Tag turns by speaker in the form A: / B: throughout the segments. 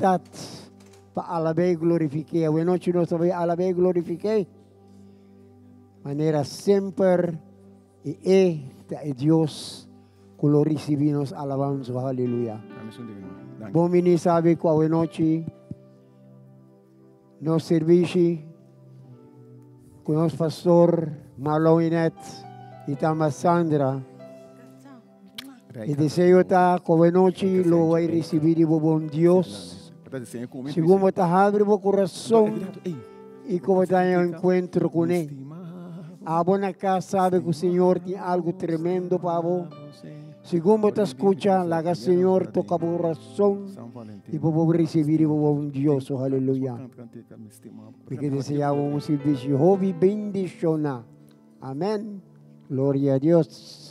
A: libertat pa alab'é i glorifik'é. Awe nochi nos ta bai alab'é i glorifik'é manera semper i e ta e Dios ku lo risibí nos alabansa. Aleluya. Bon bini sabi ku awe nochi nos sirbishi ku nos pastor Marlon Inet i tamba Sandra. E deseo ta ku awe nochi lo bai risibí di bo bon Dios. Segun bo ta habri bo kurason i ku bo ta haña un enkuentro kuné. Abo na kas sabe ku Señor tin algu tremendo pa bo. Segun bo ta skucha, laga Señor toka bo kurason i bo por risibí di bo bon Dios. Oh, aleluya. Mi ke deseá bo un sirbishi hopi bendishoná. Amèn. Gloria a Dios.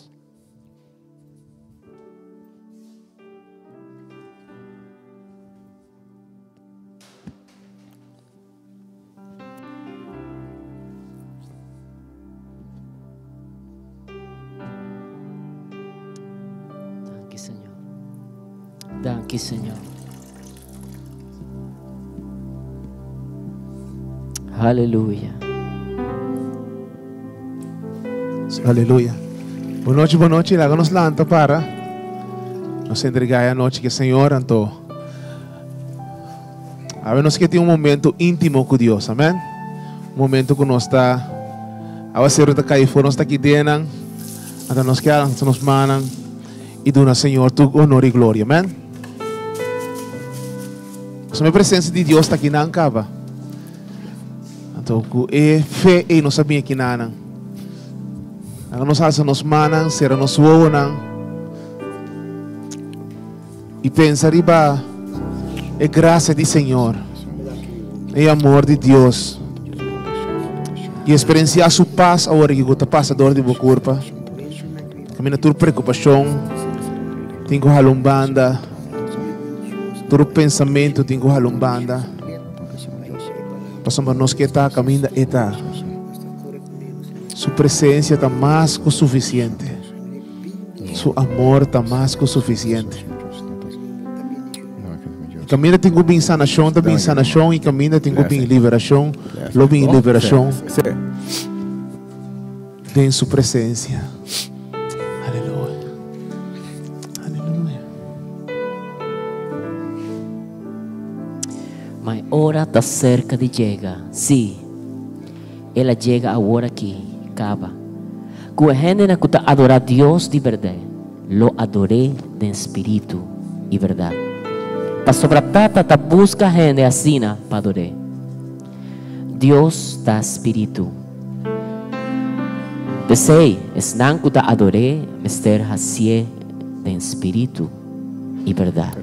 B: Danki Señor. Danki Señor. Aleluya.
C: Aleluya. Bon nochi, bon nochi. Laga nos lanta para nos entrega e anochi ke Señor. Anto, awe nos ke tin un momento íntimo ku Dios. Amen. Un momento ku nos ta, awaseru ta kai for nos ta aki denan. Anto nos ke alsa nos mannan i duna Señor tur honor i gloria. Amen. Pasobra e presencia di Dios ta akinan kaba. Anto ku e fe ei nos a bin akinanan. Laga nos alsa nos mannan, sera nos wowonan i pensa riba e grasia di Señor, e amor di Dios i eksperensiá Su pas awor aki ku ta pasa dor di bo kurpa. Kaminda tur preokupashon tin ku hala un banda, tur pensamentu tin ku hala un banda. Pasobra nos ke ta kaminda E ta. Su presensia ta mas ku sufisiente. Su amor ta mas ku sufisiente. I kaminda tin ku bin sanashon, ta bin sanashon. I kaminda tin ku bin liberashon, lo bin liberashon den Su presensia. Aleluya. Aleluya.
B: Ma e ora ta serka di yega, sí, el a yega awor aki, kaba, ku e hendenan ku ta adorá Dios di bèrdè lo ador'é den spiritu i bèrdat, pasobra Tata ta buska hende asina pa ador'é. Dios ta spiritu. P'esei, esnan ku ta ador'é mester hasié den spiritu i bèrdat.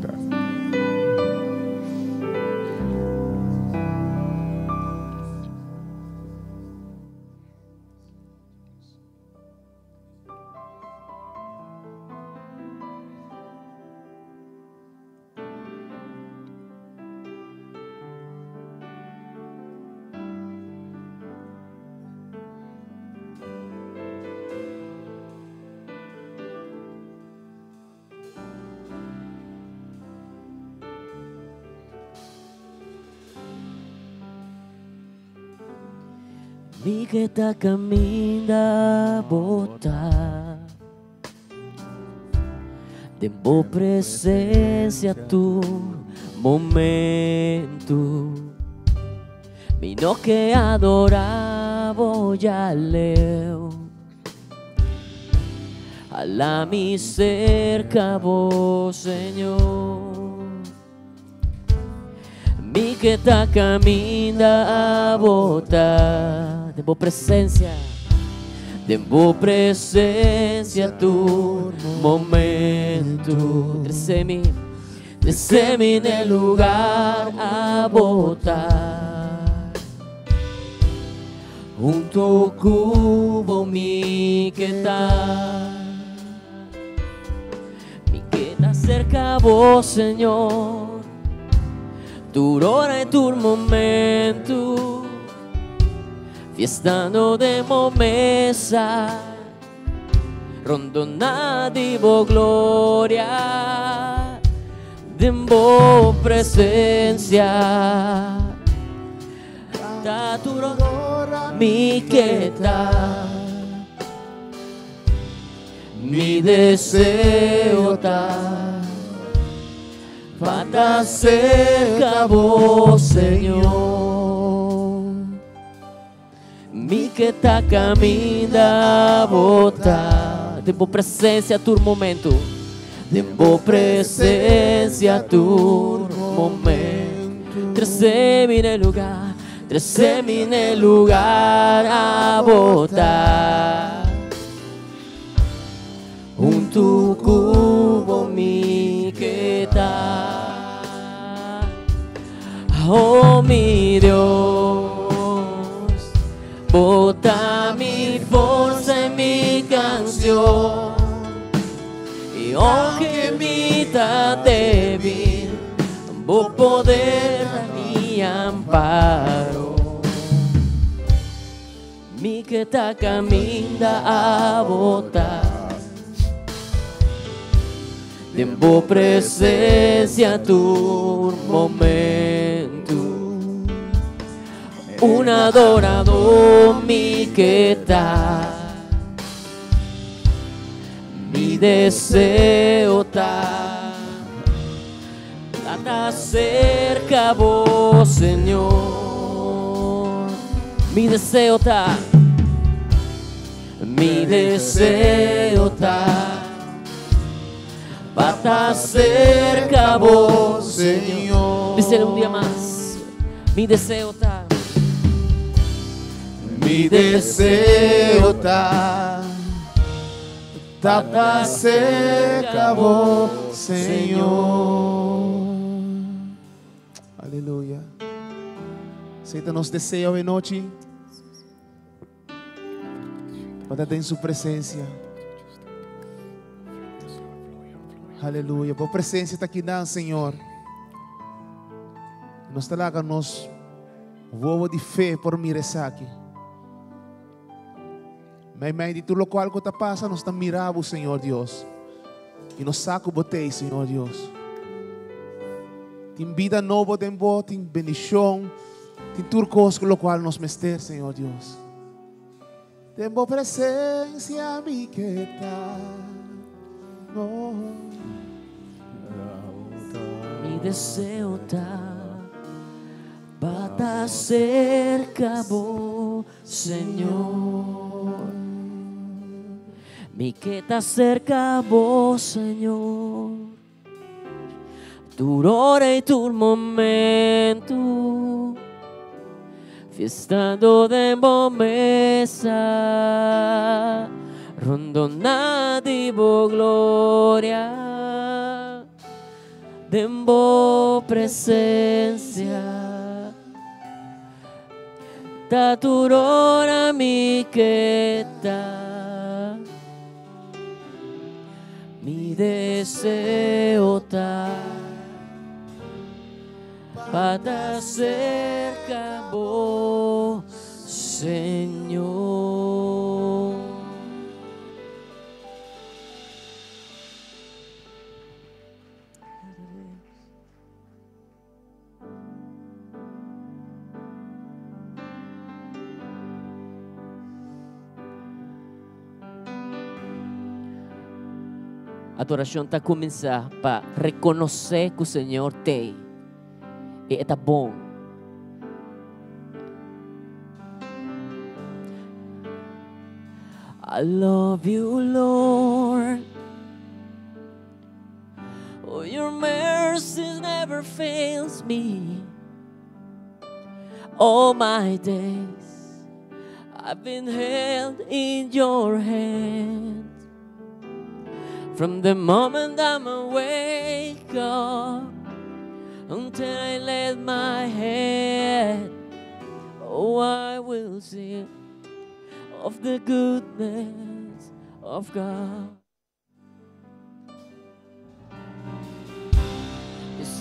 B: Mi ke ta kaminda bo ta Den bo presencia tur momento Mi no ke adora bo ya leu Hala mi cerca bo Señor Mi ke ta caminda bo ta Den bo presencia Den bo presencia tur momento Trece mi Trece mi n'e lugar a bo ta Hunto cu bo mi ke ta Mi ke ta cerca bo Señor Tur ora y tur momento Fiestando den bo mesa Rondona di bo gloria. Den bo presensia Ta tur ora mi ke ta Mi deseo ta Pa ta serka bo Señor Mi ke ta kaminda bo ta Den bo presensia tur momento Den bo presensia tur momento Trese mi n'e lugar Trese mi n'e lugar abo ta Huntu ku bo mi ke ta Oh mi Dios Bo ta mi forsa i mi kansion I ounke mi ta debil Bo poder ta mi amparo Mi ke ta kaminda abo ta Den bo presencia tur momento Un adorador mi ke ta Mi deseo ta Ta cerca bo Señor Mi deseo ta Mi deseo ta Pa ta cerca bo Señor Bisel un dia mas Mi deseo ta
C: Mi deseo ta Ta ta cerca bo, Señor. Aleluya. Esei ta nos deseo e nochi. Pa ta den su presencia. Aleluya. Bo presencia ta aki nan, Señor. Nos ta laga nos wowo di fe por mira esaki. Meimei di tur lokual ku ta pasa, nos ta mira bo, Señor Dios. I nos sa ku bo t'ei, Señor Dios. Tin bida nobo den bo, tin bendishon, tin tur kos ku lokual nos mester, Señor Dios. Den bo presensia mi ke ta. Oh.
B: Mi deseo ta pa ta serka bo. Señor. Mi ke ta serka bo, Señor. Tur ora i tur momento. Fiestando den bo mesa. Rondona di bo gloria. Den bo presencia. Ta tur ora mi ke ta. Mi deseo ta pa ta cerca bo, Señor. Adoracion ta cuminsa pa reconoce cu Señor t'ey y e ta bon. I love you Lord. Oh, your mercy never fails me. All my days I've been held in your hand. From the moment I'm awake up until I lay my head, oh, I will sing of the goodness of God.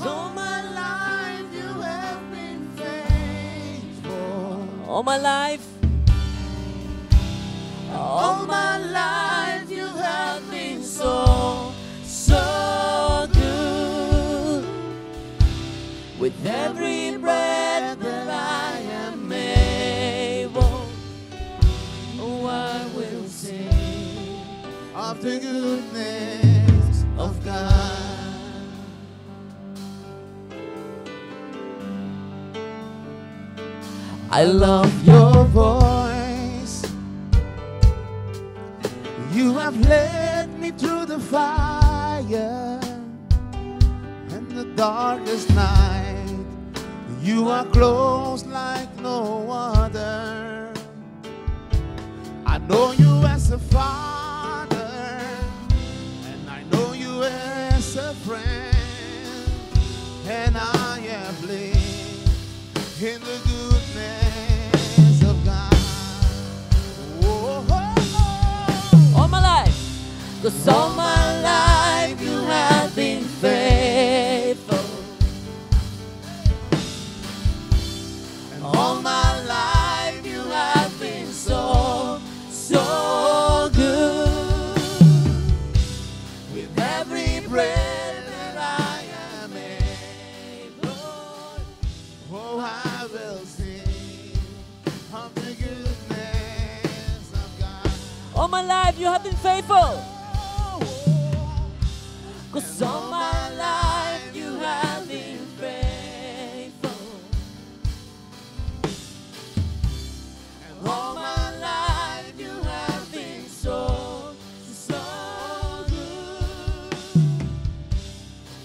B: All my life you have been faithful. All my life. All my life you have been so, so good. Every breath that I am able, oh, I will sing
C: of the goodness of God.
B: I love
C: your voice. You have led me through the fire and the darkest night. You are close like no other. I know you as a father, and I know you as a friend, and I have lived in the goodness of God. Oh, oh, oh.
B: All my life, 'cause all my life you have been faithful.
C: And all my life you have been so,
B: so good.
C: With every breath that I am able, oh, I will sing of the goodness of God.
B: All my life you have been faithful. 'Cause all my life you have been faithful.
C: And all my life you have been so, so good.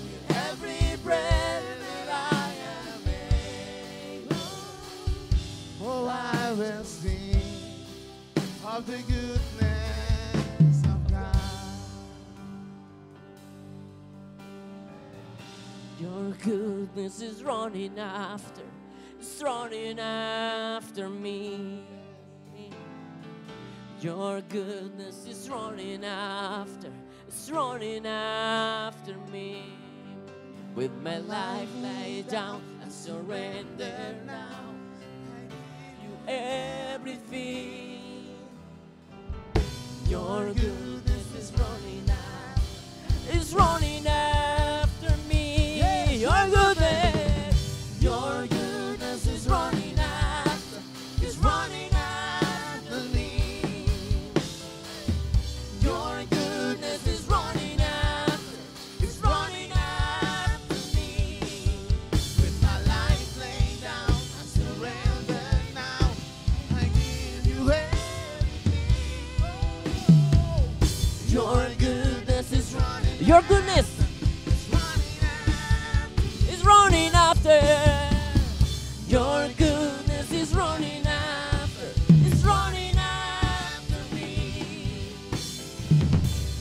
C: With every breath that I am able, oh, I will sing of the goodness of God.
B: Your goodness is running after, it's running after me. Your goodness is running after, it's running after me. With my life laid down, I surrender now. I give you everything. Your goodness is running after, it's running after me.
C: Yes,
B: Your goodness, your goodness is running after, it's running after me. Your goodness is running after, it's running after me.
C: With my life laid down, I surrender now. I give you everything.
B: Your goodness is running. Your goodness
C: It's running after.
B: is running after. Your goodness is running after. It's running after me.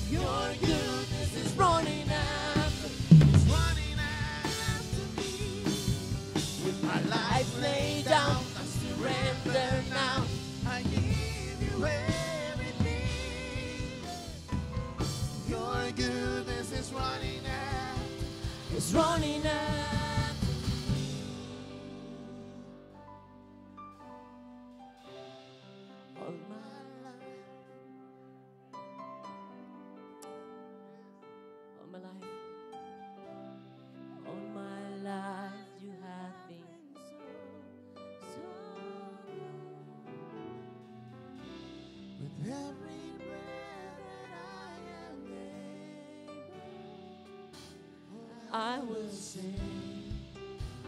B: Your goodness is running after.
C: It's running after me. With my life laid down, I surrender now. I give you everything. Your goodness is running after.
B: It's running after me. All my life. All my life. All my life you have been so, so good.
C: With every breath that I am able,
B: I will sing.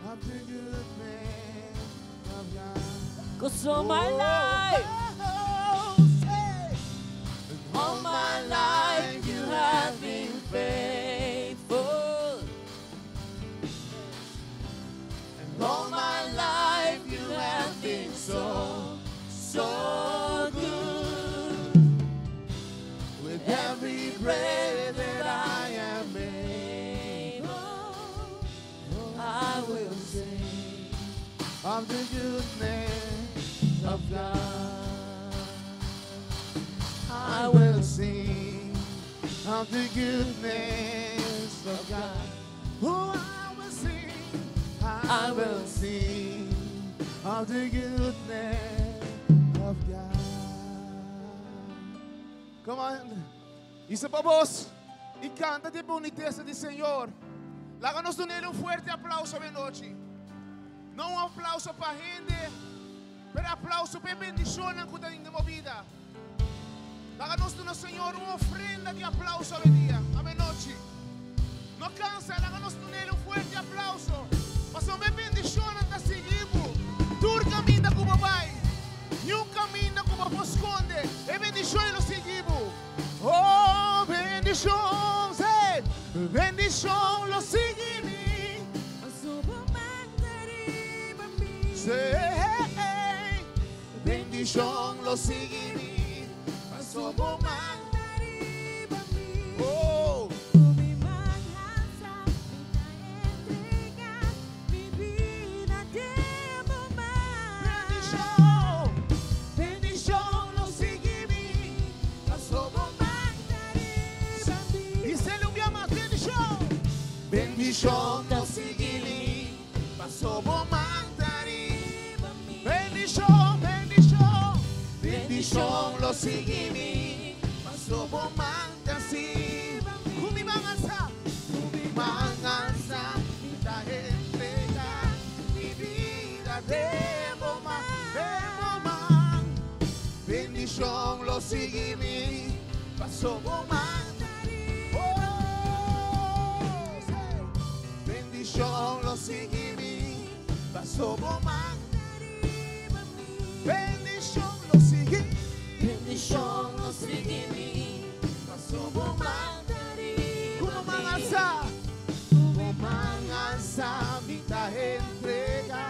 C: of the goodness of God.
B: 'Cause all my life,
C: Oh, say,
B: all my life you have been faithful.
C: And all my life you have been so, so good. With every breath that I am able,
B: I will sing
C: of the goodness of God. I will sing of the goodness of God. Oh, I will sing, I will sing of the goodness of God.
D: Come on. Hisa bo bos i kanta di bunitesa di Señor. Laga nos duna un fuerte aplouso anochi.
C: No un aplauso pa hende, pero aplauso pa e bendishonnan ku ta den bo bida. Laga nos duna Señor un ofrenda di aplauso awendia, awenochi. No kansa, laga nos dun'El un fuerte aplauso, pasobra e bendishonnan ta sigui bo tur kaminda ku bo bai. Niun kaminda ku bo por skonde, e bendishon lo sigui bo. Oh, bendishon, sí, bendishon lo sigui mi. Sí, bendishon lo sigui mi. Paso bo man ta riba mi. Oh.
E: Ku mi man alsa mi ta entrega mi bida den bo man.
C: Bendishon, bendishon lo sigui mi. Paso bo
E: man ta riba mi.
C: Bis'el un bia mas, bendishon. Bendishon lo sigui mi. Paso bo man ta riba mi. Bendishon, bendishon, bendishon lo sigui mi. Paso bo man ta riba mi. Ku mi man alsa, ku mi man alsa, mi ta entrega mi bida den bo man, den bo man. Bendishon lo sigui mi, paso bo man ta riba mi. Oh, say. Bendishon lo sigui mi, paso bo man ta riba mi. Bendishon lo sigui mi.
B: Bendishon lo sigui mi,
C: paso bo man
E: ta riba mi.
C: Ku bo man alsa, ku bo man alsa, mi ta entrega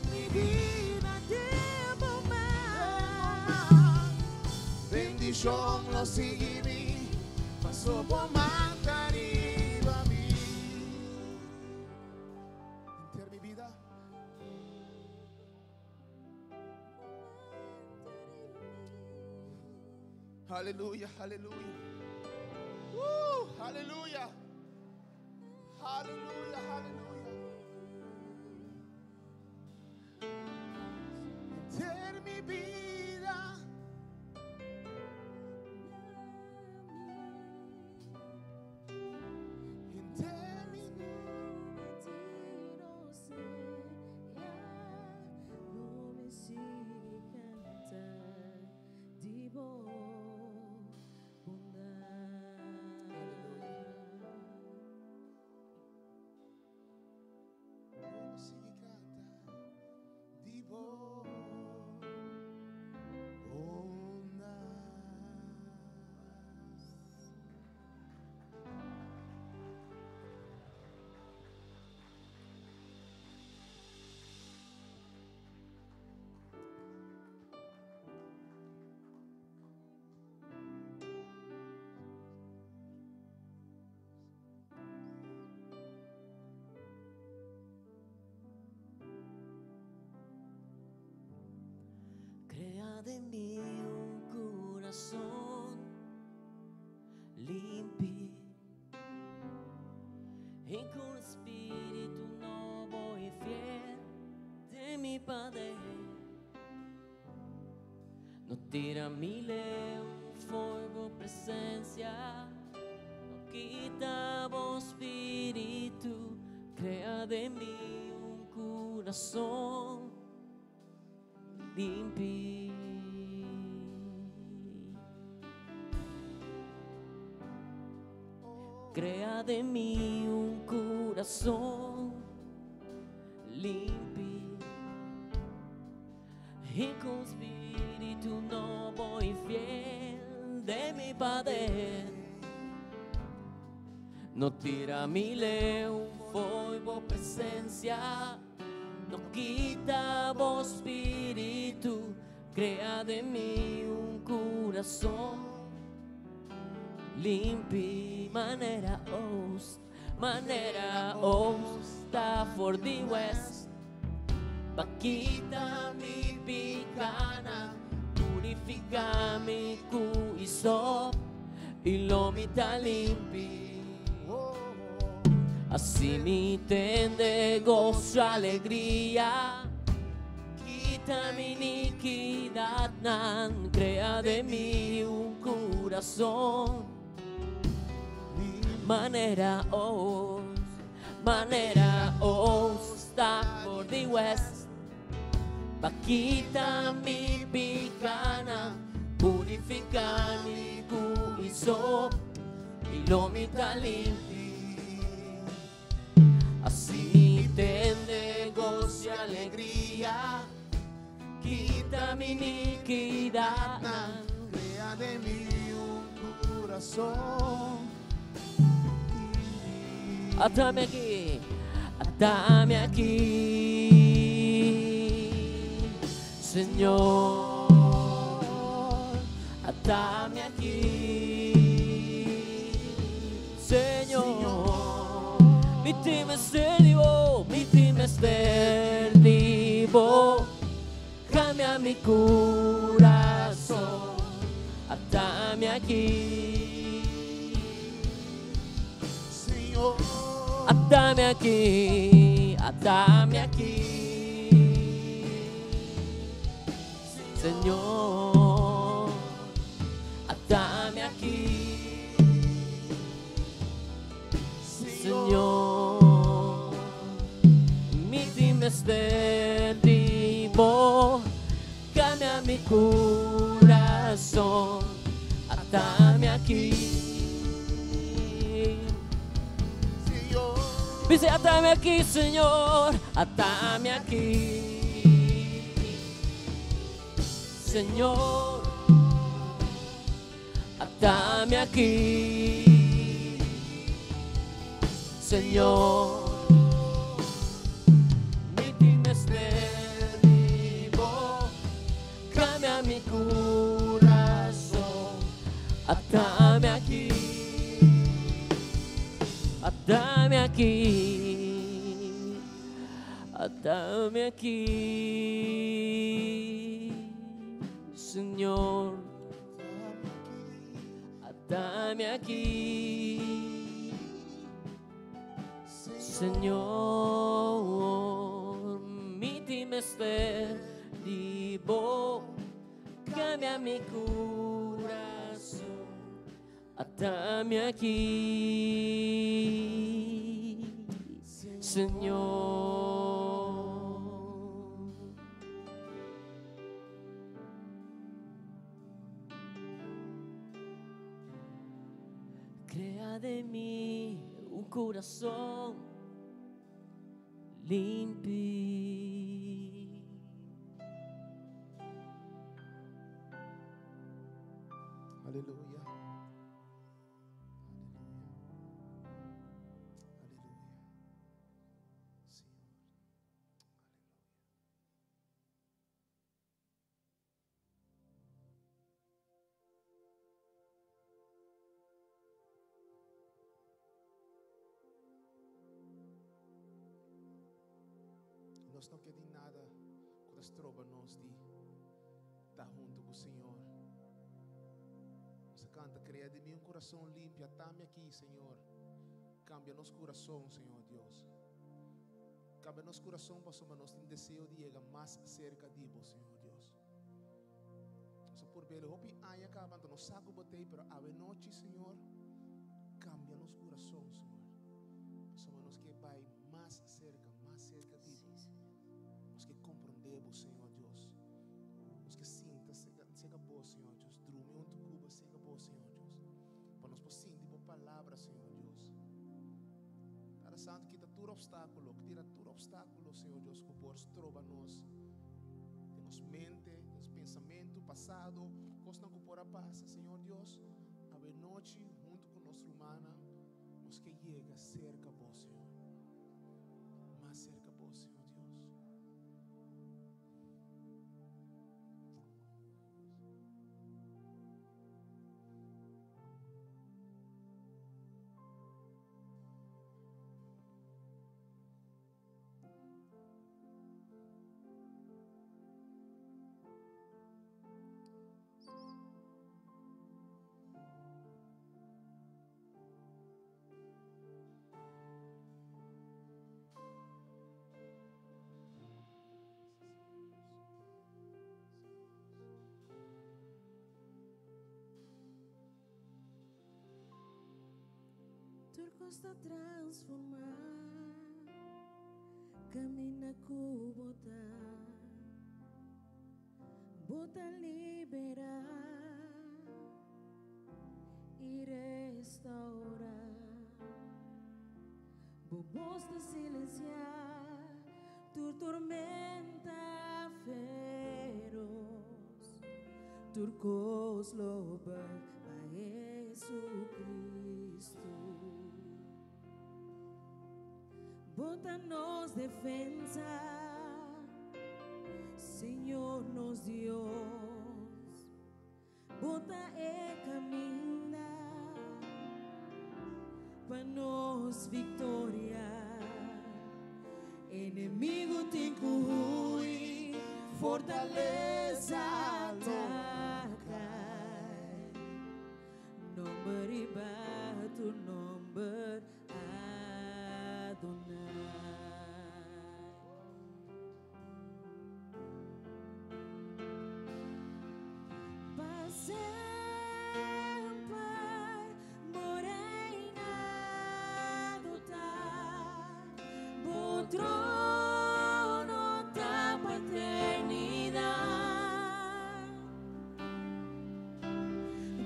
E: mi bida den bo man.
C: Bendishon lo sigui mi, paso bo man ta riba mi. Henter mi bida. Aleluya, aleluya. Woo, aleluya. Aleluya, aleluya. Henter mi bida. Henter mi
E: Lo mi sigui canta di bo bondad.
C: Lo mi sigui canta di bo bondad.
B: Crea den mi un curason limpi y cu un spiritu nobo y fiel den mi paden. No tira mi leu for bo presencia, no kita bo spiritu, crea den mi un curason limpi. Crea den mi un curason limpi y cu un spiritu nobo y fiel den mi paden. No tira mi leu fo'i bo presencia, no kita bo spiritu, crea den mi un curason limpi manera oost, manera oost ta for di west. B'a kita mi picanan, purifica mi cu isop, y lo mi ta limpi. Haci mi tende gozo, alegria, kita mi iniquidadnan, crea den mi un curason manera oost, manera oost ta for di west. Pa kita mi pikánan, purifiká mi ku isop, i lo mi ta limpi. Hasi mi tende gos i alegria, kita mi inikidatnan.
C: Krea den mi un kurason limpi.
B: Atami aki, atami aki, Señor. Atami aki, Señor. Mi tin mester di bo, mi tin mester di bo. Cambia mi curason, atami aki.
C: Señor.
B: Atami aki, atami aki. Señor, atami aki. Señor, mi tin mester di bo, cambia mi curason, atami aki.
C: Señor.
B: Dice, atami aki, Señor, atami aki. Señor, atami aki. Señor, mi tin mester di bo, cambia mi curason, atami aki, atami aki, atami aki, Señor, atami aki. Señor, mi tin mester di bo, cambia mi curason, atami aki, Señor. Crea den mi un curason limpi.
C: Aleluya. Aleluya. Aleluya. Señor. Nos no ke tin nada ku ta stroba nos di ta huntu ku Señor. Nos a kanta, Krea den mi un kurason limpi, atami aki, Señor. Kambia nos kurason, Señor Dios. Kambia nos kurason pasobra nos tin deseo di yega mas serka di bo, Señor Dios. Nos a por bele hopi aña kaba, anto nos sa ku bo t'ei, pero awe nochi, Señor, kambia nos kurason, Señor. Pasobra nos ke bai mas serka, mas serka di bo. Nos ke komprondé bo, Señor Dios. Nos ke sinta serka bo, Señor Dios. Drumi huntu ku bo, serka bo, Señor Dios. Pa nos por sinti bo palabra, Señor Dios. Tata Santu, kita tur obstákulo, tira tur obstákulo, Señor Dios, ku por stroba nos den nos mente, den nos pensamentu, pasado, kosnan ku por a pasa, Señor Dios. Awe nochi, huntu ku nos rumannan, nos ke yega serka bo, Señor. Mas serka bo, Señor Dios.
E: Tur kos ta transformá, kaminda ku bo ta. Bo ta liberá i restaurá. Bo bos ta silensiá tur tormenta feros. Tur kos lo buig pa Jesucristo. Bo ta nos defensa, Señor nos Dios. Bo ta e kaminda pa nos viktoria. Enemigu tin ku hui, fortalesa ta kai. Nomber riba tur nomber Adonai. Pa semper bo reinado ta, bo trono ta pa eternidad.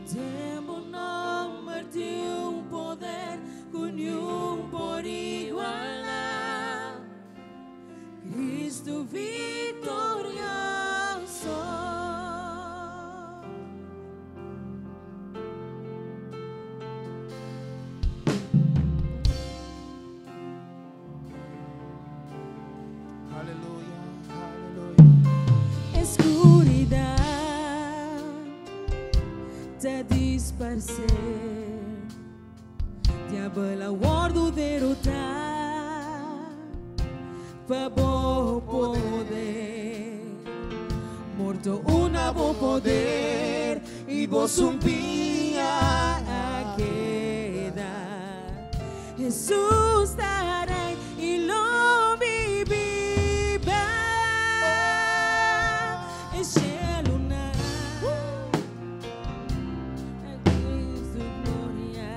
E: Den bo nomber tin un poder ku niun por igualá. Cristo victorioso.
C: Aleluya, aleluya.
E: Escuridad ta disparsé. Diabel a wòrdu derotá pa bo poder. Morto una bo poder i bo sumpiña a keda. Hesus ta Rei i lo mi biba e shelunan. Na Cristo gloria.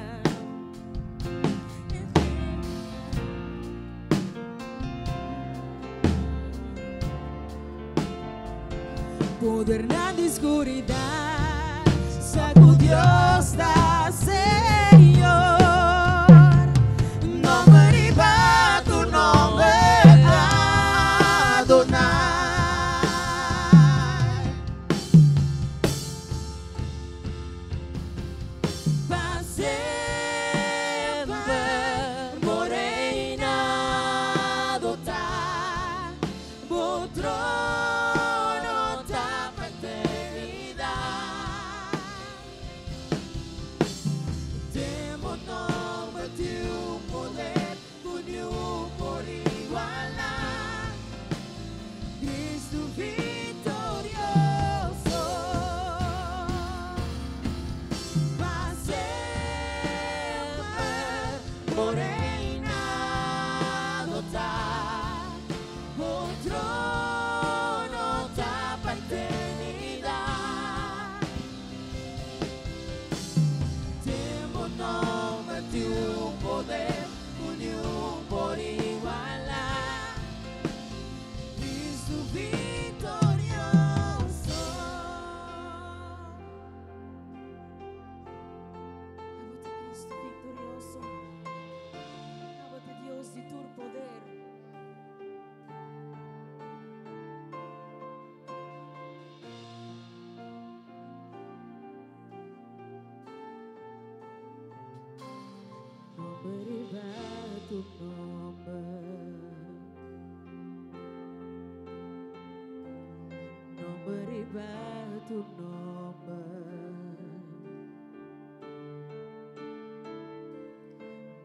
E: Podernan di skuridat sa ku Dios ta Señor. Nomber riba tur nomber Adonai. Pa semper bo reinado ta, bo trono ta pa eternidat. Den bo nomber tin un poder ku niun por igualá. Cristo victorioso. Pa semper bo reinado ta, bo trono ta pa eternidat. Den bo nomber tin un poder ku niun por igualá. Cristo victorioso. Abo ta Cristo victorioso. Abo ta Dios di tur poder. Nomber riba tur nomber. Nomber riba tur nomber.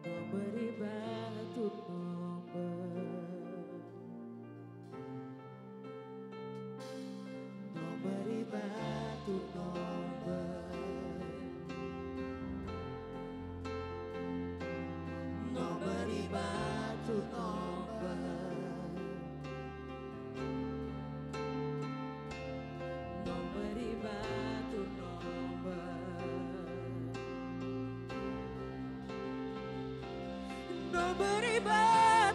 E: Nomber riba tur nomber. Nomber riba tur nomber. Nomber riba tur nomber. Nomber riba tur nomber. Nomber riba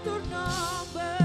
E: tur nomber.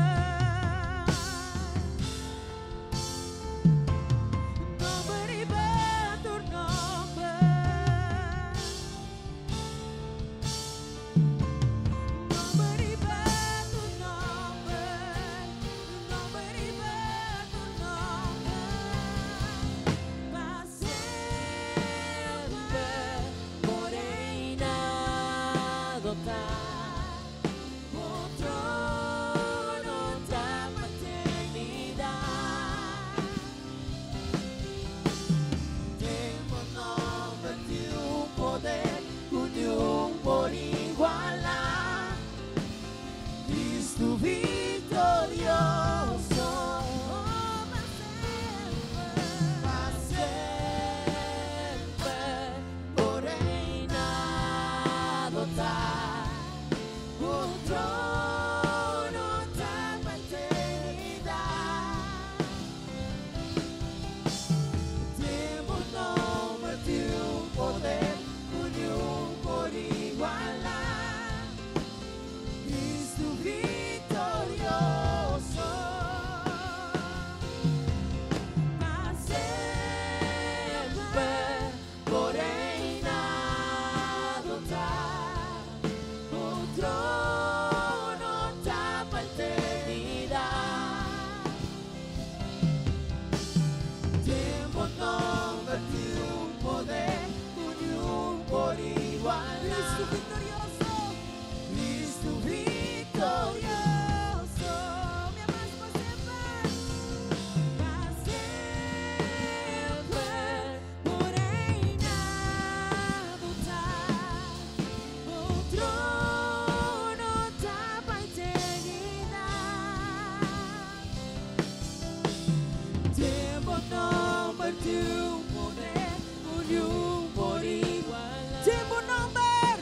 E: tin un poder ku niun por igualá. Den bo nomber,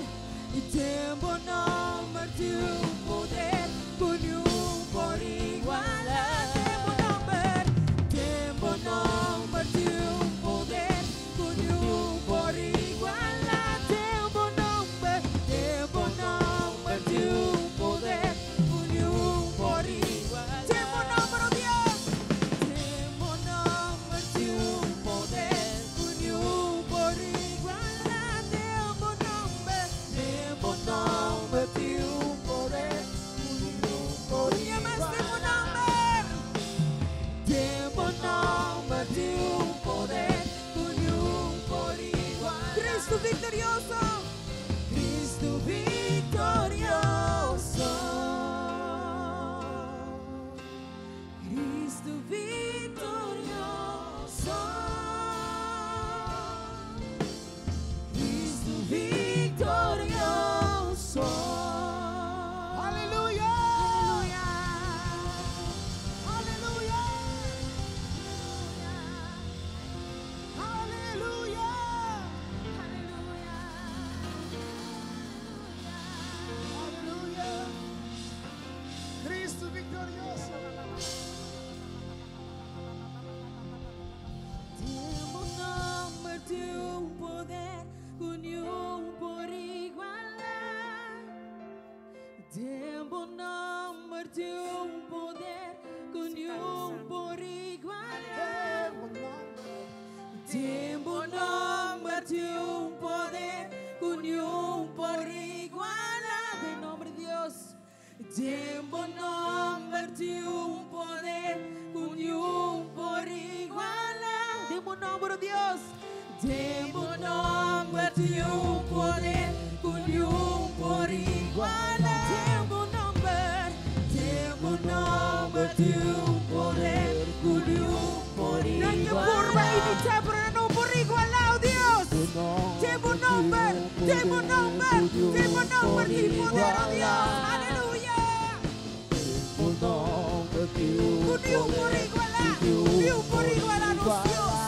E: den bo nomber tin un poder ku niun por igualá. Den bo nomber, den bo nomber tin un poder ku niun por igualá. Den bo nomber, den bo nomber tin un poder ku niun por igualá. Den bo nomber, oh Dios. Den bo nomber tin un poder ku niun por igualá. Den bo nomber, den bo nomber tin un poder ku niun por igualá. Den bo nomber, den bo nomber tin un poder ku niun por igualá. Cristo victorioso, Cristo victorioso. Cristo victorioso. Cristo victorioso.
D: Aleluya!
E: Aleluya.
D: Aleluya! Aleluya!
E: Aleluya.
D: Aleluya! Cristo victorioso.
E: Den bo nomber tin un poder ku niun por igualá. Den bo nomber tin un poder ku niun por igualá. Den bo nomber tin un poder ku niun por igualá. Den nomber di Dios. Den bo nomber tin un poder ku niun por igualá. Den bo nomber, oh Dios. Den bo nomber tin un poder ku niun por igualá. Den bo nomber, den bo nomber tin un poder ku niun por
F: Nan ke purba imitá, pero nan no por igualá, oh Dios. Den bo nomber, den bo nomber, den bo nomber tin poder, oh Dios. Aleluya. Ku niun por igualá, niun por igualá nos Dios,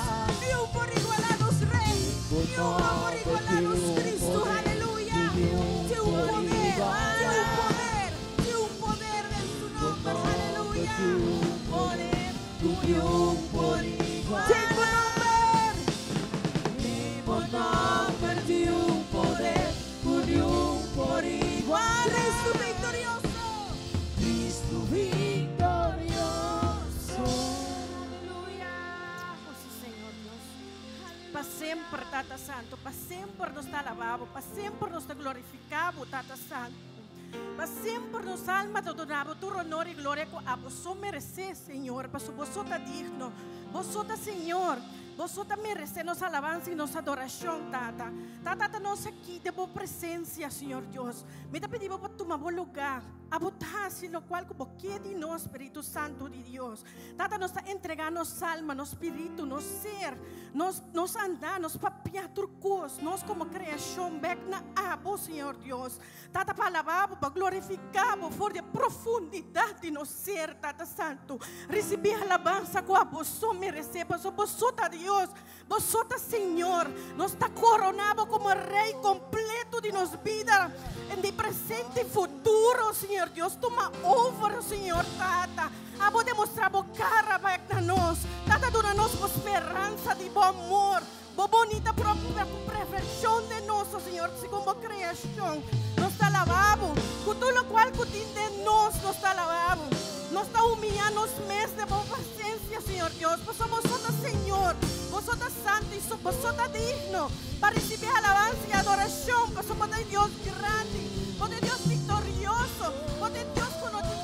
F: niun por igualá nos Rei, niun por igualá nos Cristo. Aleluya. Tin un poder, tin un poder, tin un poder den su nomber. Aleluya.
E: Poder ku niun por igualá.
F: Den bo nomber.
E: Den bo nomber tin un poder ku niun por igualá.
F: Cristo victorioso.
E: Cristo victorioso.
F: Aleluya.
G: Oh, sí, Señor Dios. Pa semper, Tata Santo, pa semper nos ta alabá, pa semper nos ta glorifiká, Tata Santo. Pa semper nos alma ta duna tur honor i gloria ku abo so meresé, Señor. Paso bo so ta digno. Bo so ta Señor. Bo so ta meresé nos alabansa i nos adorashon, Tata. Tata, ta nos aki den bo presensia, Señor Dios. Mi ta pidi pa tuma bo lugá. Abo ta hasi loke ku bo ke di nos, Spiritu Santo di Dios. Tata, nos ta entregá nos alma, nos spiritu, nos ser, nos andá, nos papia, tur kos, nos komo kreashon, bèk na abo, Señor Dios. Tata, pa alabá, pa glorifiká, for di profundidat di nos ser, Tata Santo. Risibí alabansa ku abo so meresé, paso bo so ta Dios, bo so ta Señor. Nos ta koroná komo Rei kompleto di nos bida, di presente i futuro, Señor Dios. Tuma over, Señor Tata. Abo demostrá bo kara na nos. Tata, duna nos speransa di bo amor. Bo bunita perfekshon di nos, Señor, segun bo kreashon. Nos ta alabá. Ku tur loke ku tin den nos, nos ta alabá. Nos ta humiyá nos mes den bo presensia, Señor Dios. Paso bo so ta Señor, bo so ta santu i bo so ta digno pa risibí alabansa i adorashon. Paso bo ta Dios grandi, bo ta Dios viktorioso, bo ta Dios ku no tin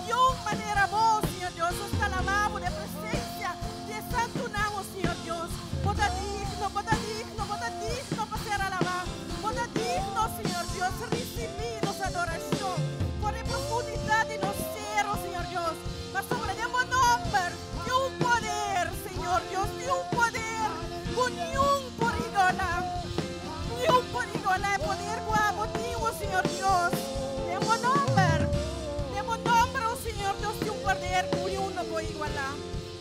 G: manera bo, Señor Dios. Nos ta alabá den presensia di santu nòmber, Señor Dios. Bo ta digno, bo ta digno, bo ta digno pa ser alabá. Bo ta digno, Señor Dios, risibí nos adorashon. For di profundidat di nos ser, oh Señor Dios. Pasobra den bo nomber, tin un poder, Señor Dios, tin un poder. Ku niun por igualá. Niun por igualá e poder ku abo tin, oh Señor Dios. Den bo nomber, den bo nomber, oh Señor Dios, tin un poder ku niun no por igualá.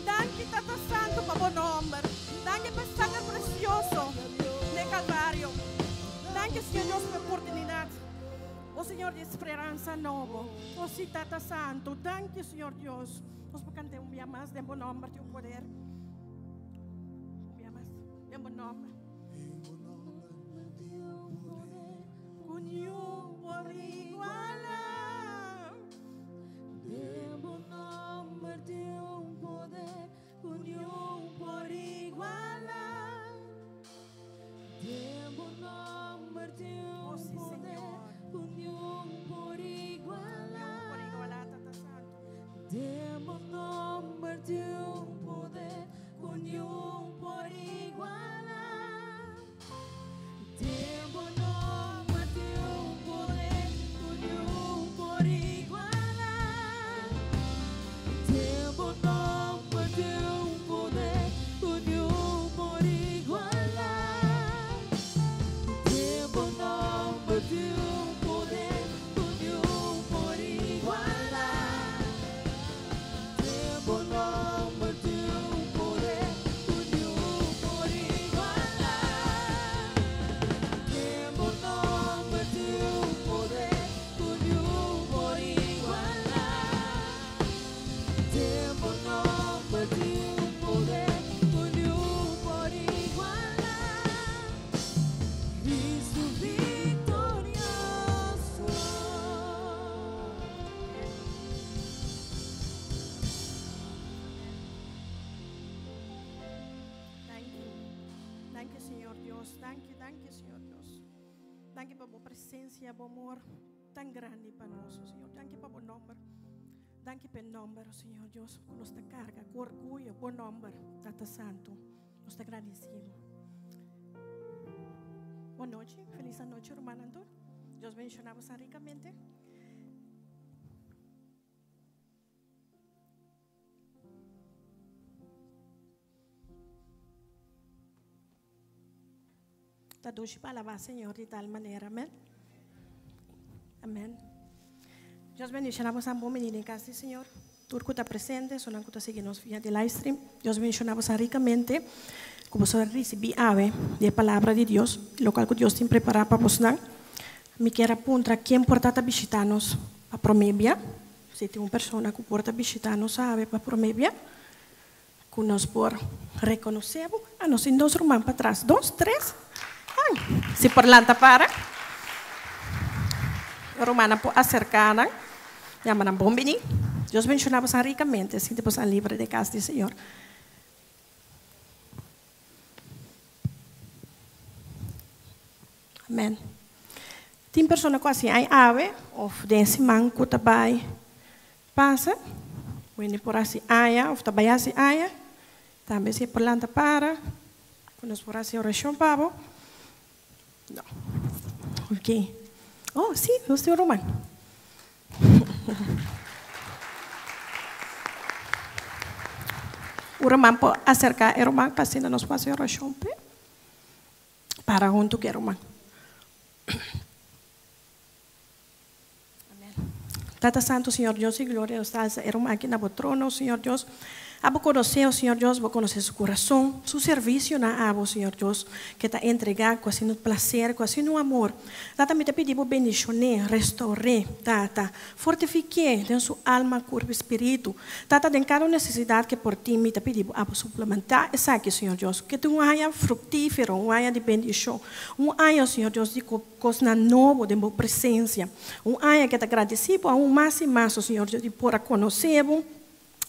G: Danki, Tata Santo, pa bo nomber. Danki pa you, Señor Dios, pa e oportunidat. O Señor, di speransa nobo. O si, Tata Santu. Danki, Señor Dios. Nos por kanta un bia mas den bo nòmber tin un poder. Un bia mas den bo nòmber. Ku niun por igualá.
E: Den bo nòmber tin un poder ku niun por igualá. Den bo nòmber tin
G: Oh,
E: un
G: sí,
E: poder
G: Señor.
E: ku niun por igualá.
G: Niun por igualá, Tata Santu.
E: Den bo nòmber tin un poder ku niun por igualá. Den bo nòmber tin un poder ku niun por igualá. Den bo nòmber tin un poder ku niun por igualá. Den bo nòmber tin un poder ku niun por igualá. Den bo nòmber tin un poder ku niun por igualá. Den bo nòmber tin un poder ku niun por igualá. Den bo nòmber tin un poder ku niun por igualá. Cristo viktorioso.
G: Thank you. Thank you, Señor Dios. Thank you, thank you, Señor Dios. Thank you pa bo presensia, bo amor tan grandi pa nos, Señor. Thank you pa bo nòmber. Thank you pa e nòmber, Señor Dios, ku nos ta karga ku orguyo, bo nòmber, Tata Santu. Nos ta gradisido. Bon nochi, felis anochi, rumannan tur. Dios bendishoná boso rikamente. Ta dushi pa alabá Señor di tal manera. Amén. Amén. Dios bendiciona boso bon bini den cas di Señor. Tur cu ta presente, esunnan cu ta sigui nos via di livestream. Dios bendiciona boso ricamente. Cu boso a ricibi awe di e palabra di Dios, locual cu Dios tin prepara pa bosnan. Mi kier a puntra ken por ta ta bishita nos pa prome bia. Si tin un persona cu por ta bishita nos awe pa prome bia, cu nos por reconoce bo. A nos tin dos ruman patras. Dos, tres. Ay, si por lanta para. E rumannan por acerca nan. Yama nan bon bini. Dios bendiciona boso ricamente. Sinti boso libre den cas di Señor. Amen. Tin persona ku hasi ai awe of den siman ku ta bai pasa, wende por hasi aña of ta bai hasi aña, tambe si e por lanta para, ku nos por hasi orashon pa bo. No. Ok. Oh, si, nos tin un ruman. Un ruman por aserká e ruman pa asina nos por hasi orashon p'e. Para huntu ku e ruman. Amen. Tata Santu, Señor Dios di gloria, nos ta alsa e ruman aki na bo trono, Señor Dios. Abo konosé, o Señor Dios, bo konosé su kurason, su servisio na abo, Señor Dios, ke ta entregá ku asina plaser, ku asina amor. Tata, mi ta pidi bo bendishon'é, restour'é, Tata. Fortifik'é den su alma, kurp i spiritu. Tata, den kada un nesesidat ke por tin, mi ta pidi bo abo suplementá esaki, Señor Dios. Ke tin un aña fruktífero, un aña di bendishon, un aña, Señor Dios, di kosnan nobo den bo presensia, un aña ke ta gradisí bo aun mas i mas, o Señor Dios, di por a konosé bo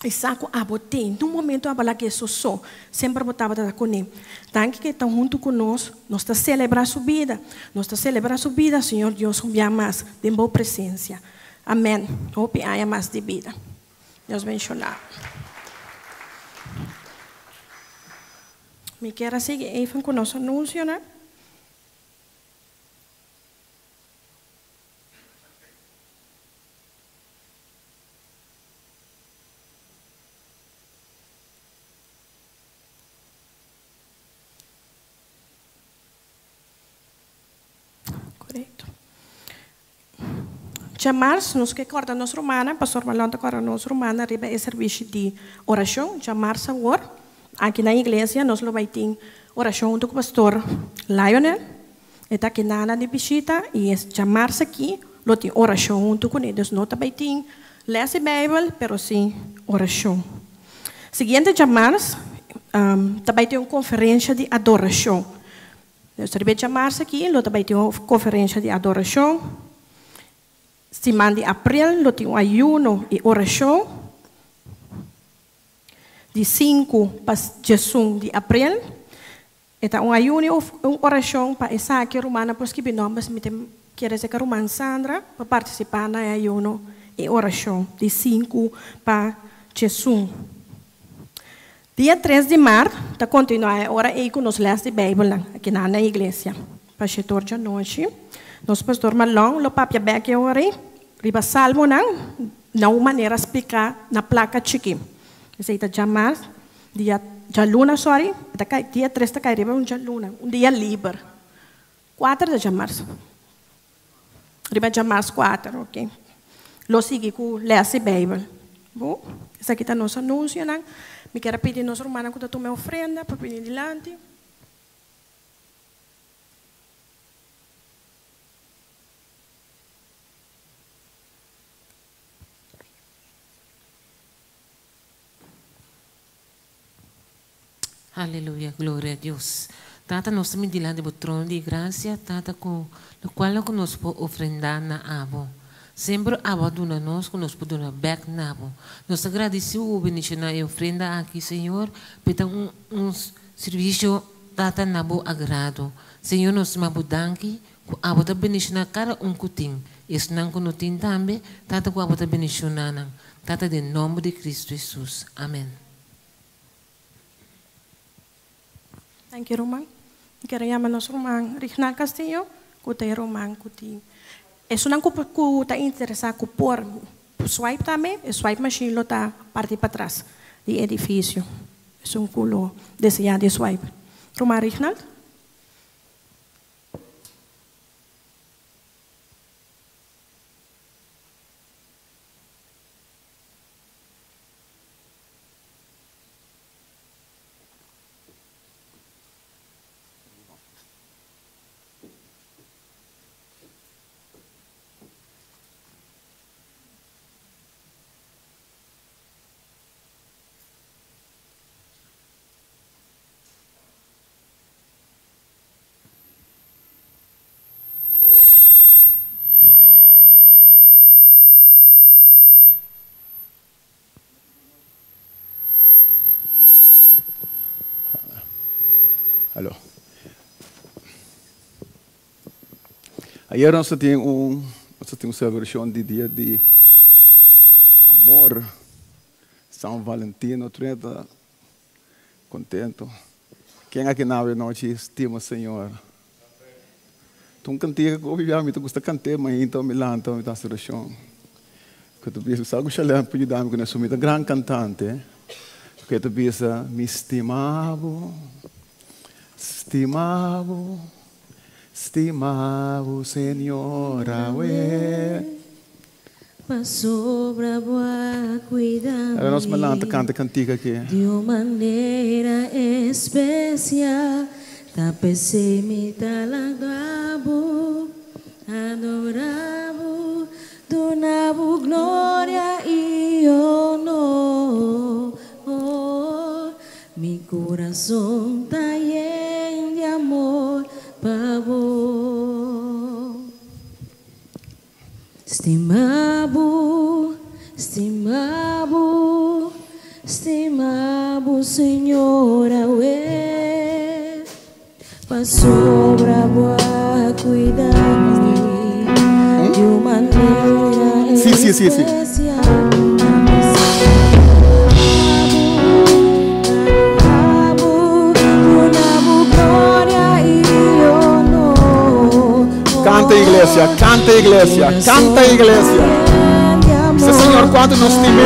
G: i sa ku abo tin. Nun momento abo laga Hesus so, semper bo tabata ta kuné. Danki ke ta huntu ku nos, nos ta selebrá su bida, nos ta selebrá su bida, Señor Dios, un bia mas den bo presensia. Amèn. Hopi aña mas di bida. Dios benshoná. Mi kier a sigui even ku nos anunsionan. Korekto. Djamars nos ke kòrda nos rumannan, Pastor Marlon ta kòrda nos rumannan riba e servisio di orashon. Djamars awor, aki na iglesia nos lo bai tin orashon huntu ku Pastor Lionel. E ta akinan di bishita i e djamars aki lo tin orashon huntu kuné. Dus no ta bai tin lès di Beibel, pero sí orashon. Siguiente djamars ta bai tin un konferensha di adorashon. Dus riba e djamars aki lo ta bai tin un konferensha di adorashon. Siman di aprel lo tin un ayuno i orashon di sinku pa diesun di aprel. E ta un ayuno i un orashon pa esaki rumannan por skibi nòmber si mi ta kere seka ruman Sandra pa partisipá na e ayuno i orashon di sinku pa diesun. Dia tres di mart ta kontinuá e ora ei ku nos lès di Beibelnan akinan na iglesia. Pa shetor djanochi, nos pastor Marlon lo papia bèk e ora ei riba Salmonan na un manera spliká na plaka chikí. Esei ta djamars, dia djaluna, sòri, e ta kai dia tres ta kai riba un djaluna, un dia liber. Kuater ta djamars. Riba djamars kuater, oke. Lo sigui ku lès di Beibel. Bo, esaki ta nos anunsionan. Mi kier a pidi nos rumannan ku ta tuma e ofrenda pa bini dilanti.
H: Aleluya, gloria a Dios. Tata, nos ta bin dilanti bo trono di gracia, Tata, cu locual cu nos por ofrenda na abo. Semper abo a duna nos cu nos por duna bek na bo. Nos ta gradici bo bendiciona e ofrenda aki, Señor, p'e ta un un servicio, Tata, na bo agrado. Señor, nos ta bo danki cu abo ta bendiciona cada un cu tin, y esnan cu no tin tambe, Tata, cu abo ta bendiciona nan. Tata, den nomber di Cristo Jesus. Amen.
G: Danki ruman. Mi kier a yama nos ruman Rignal Castillo ku ta e ruman ku tin esunnan ku ku ta interesa ku por swipe tambe e swipe machine lo ta parti patras di edifisio esun ku lo desea di swipe. Ruman Rignald.
I: Aló. Ayer nos tin un nos tin un celebracion di dia di amor, San Valentino, 30 contento. Ken aki na awe nochi stima Señor? Ta un cantica cu hopi bia mi ta gusta cant'e mainta mi lanta mi ta haci oracion. Cu ta bisa, sa cu Shalem por yuda mi cu nesun, mi ta gran cantante. Cu e ta bisa, mi stima bo, stima bo, stima bo Señor awe.
E: Pasobra bo a cuida
I: Ahora nos
E: mi
I: malanta canta e cantica aki.
E: di un manera especial, ta p'esey mi ta lanta bo, adora bo, duna bo gloria y honor. Mi curazon ta yen di amor pa bo. Stima bo, stima bo, stima bo Señor awe, pasobra bo a cuida mi di un manera
I: Sí, sí, sí, sí.
E: especial.
I: Canta iglesia, canta iglesia, canta iglesia. Sí, Señor, cuánto nos stima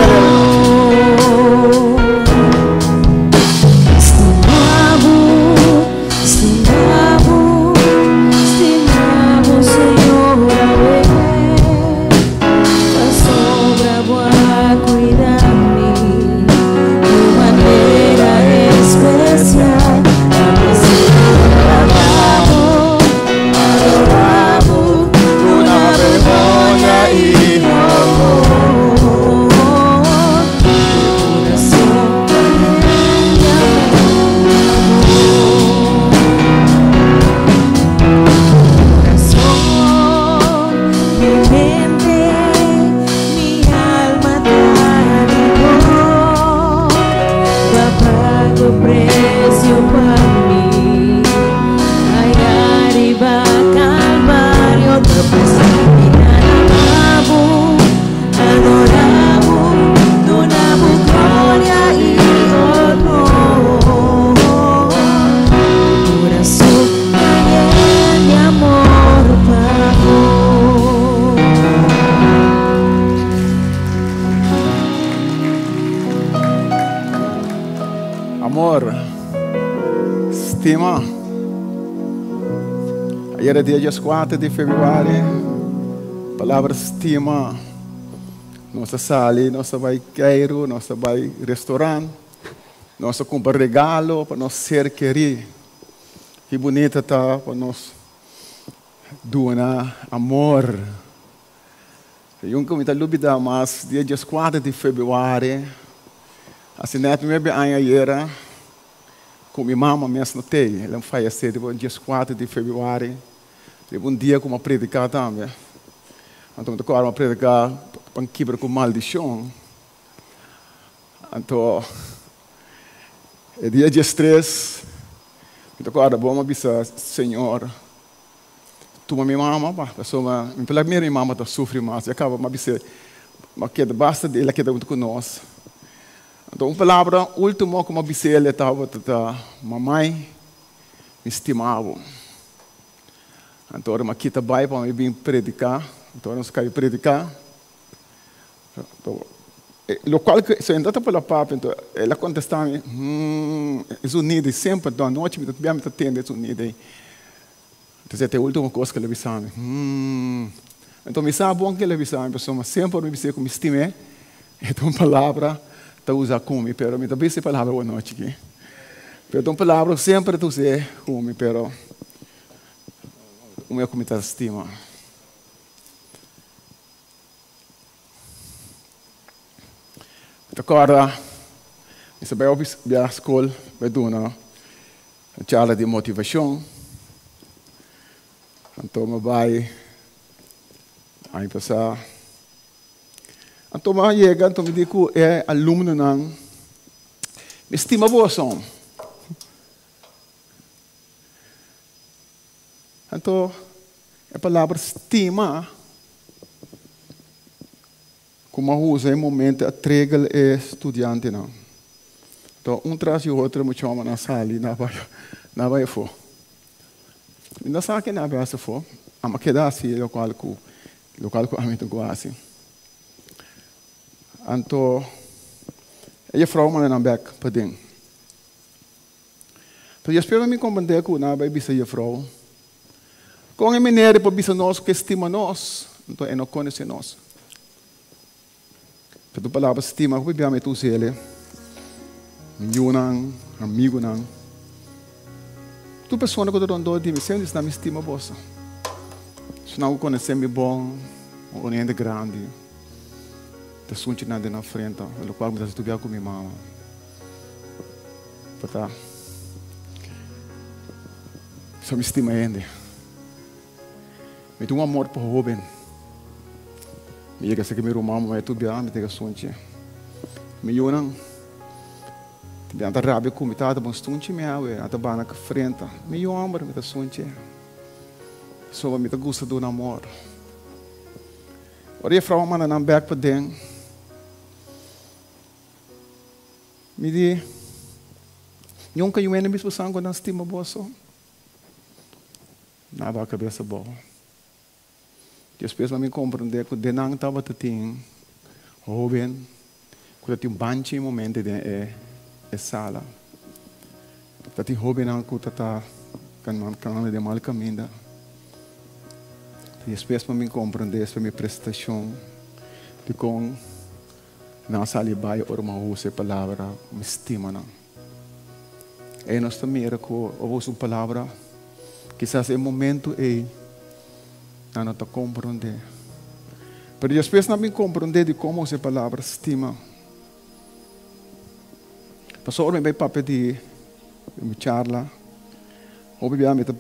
I: Amor. Stima. Ayera dia 14 di februari. Palabra stima. Nos a sali, nos a bai keiru, nos a bai restaurant, nos a kumpra regalo pa nos ser kerí. Ki bunita ta pa nos duna amor. Segun ku mi ta lubidá mas, dia 14 di februari, hasi nèt nuebe aña ayera, ku mi mama mes no t'ei. El a fayesé riba 14 di februari. Riba un dia ku mi a prediká tambe. Anto mi ta kòrda mi a prediká pa kibra ku maldishon. Anto e dia diestres mi ta kòrda bon mi a bisa, Señor, tuma mi mama pa, pasobra mi por mira mi mama ta sufri mas. I a kaba mi a bis'é, mi a keda basta di el a keda huntu ku nos. Anto un palabra último ku mi a bis'é el tabata ta, Mamai, Mi stima bo. Anto ora mi a kita bai pa mi bin prediká, anto ora nos kai prediká, anto lokual ku so entra ta por la papia, anto el a kontestá mi, hmm, e zonido ei semper, anto anochi mi ta bia mi ta tende e zonido ei. Entonces e ta e ultimo kos ku el a bisa mi, hmm. Anto mi sa bon ku el a bisa mi, pasobra semper mi bis'é ku mi stim'é, e ta un palabra ta usa ku mi, pero mi ta bisa e palabra awe nochi aki. Pero ta un palabra ku semper ta us'é ku mi, pero un ku mi ta stima. Mi ta kòrda, mi sa bai ofis bia skol bai duna un charla di motivashon. Anto mi bai aña pasá. Anto mi a yega, anto mi di ku e alumnonan, Mi stima boso. Anto e palabra stima ku mi a usa e momento a tregel e studiantenan. Anto un tras di otro e muchachonan a sali na bai afó. Mi no sa kende a bai afó, ami a keda hasi lokual ku lokual ku ami tin ku hasi. Anto e jefrou manda nan bèk paden. Pero despues mi komprendé ku nan a bai bisa jefrou, Kon e manera e por bisa nos ku e stima nos, anto e no konosé nos? Pero e palabra stima hopi bia mi ta usa el, mi yunan, amigunan, tur persona ku ta rondó di mi semper di nan mi stima boso. Si nan ku konosé mi bon, un hende grandi, ta sunchi nan den nan frenta, lokual mi ta studia ku mi mama. Pa ta so mi stima hende. Mi tin un amor pa hoben. Mi yega seki mi ruman muhé tur bia mi ta yega sunchi. Mi yunan tin bia nan ta rabia ku mi, tata bo sunchi mi awe, nan ta bana ku frenta. Mi yu homber mi ta sunchi. Pasobra mi ta gusta duna amor. Ora e frou a manda nan bek paden. Mi di, Nunka yu hende bisa boso ku nan stima boso. Nan a baha kabes abou. Despues mi komprendé ku den nan tabata tin hóben ku ta tin banchi momento den e sala. Ta tin hóbennan ku ta ta kanando den mal kaminda. Despues mi komprendé esei mi prestashon dikon Nan a sali bai ora mi a usa e palabra mi stima nan. Ei nos ta mira ku ora bo usa un palabra, kisas e momentu ei nan no ta komprondé. Pero despues nan bin komprondé di kon usa e palabra stima. Pasobra ora mi bai papia di mi charla, hopi bia mi ta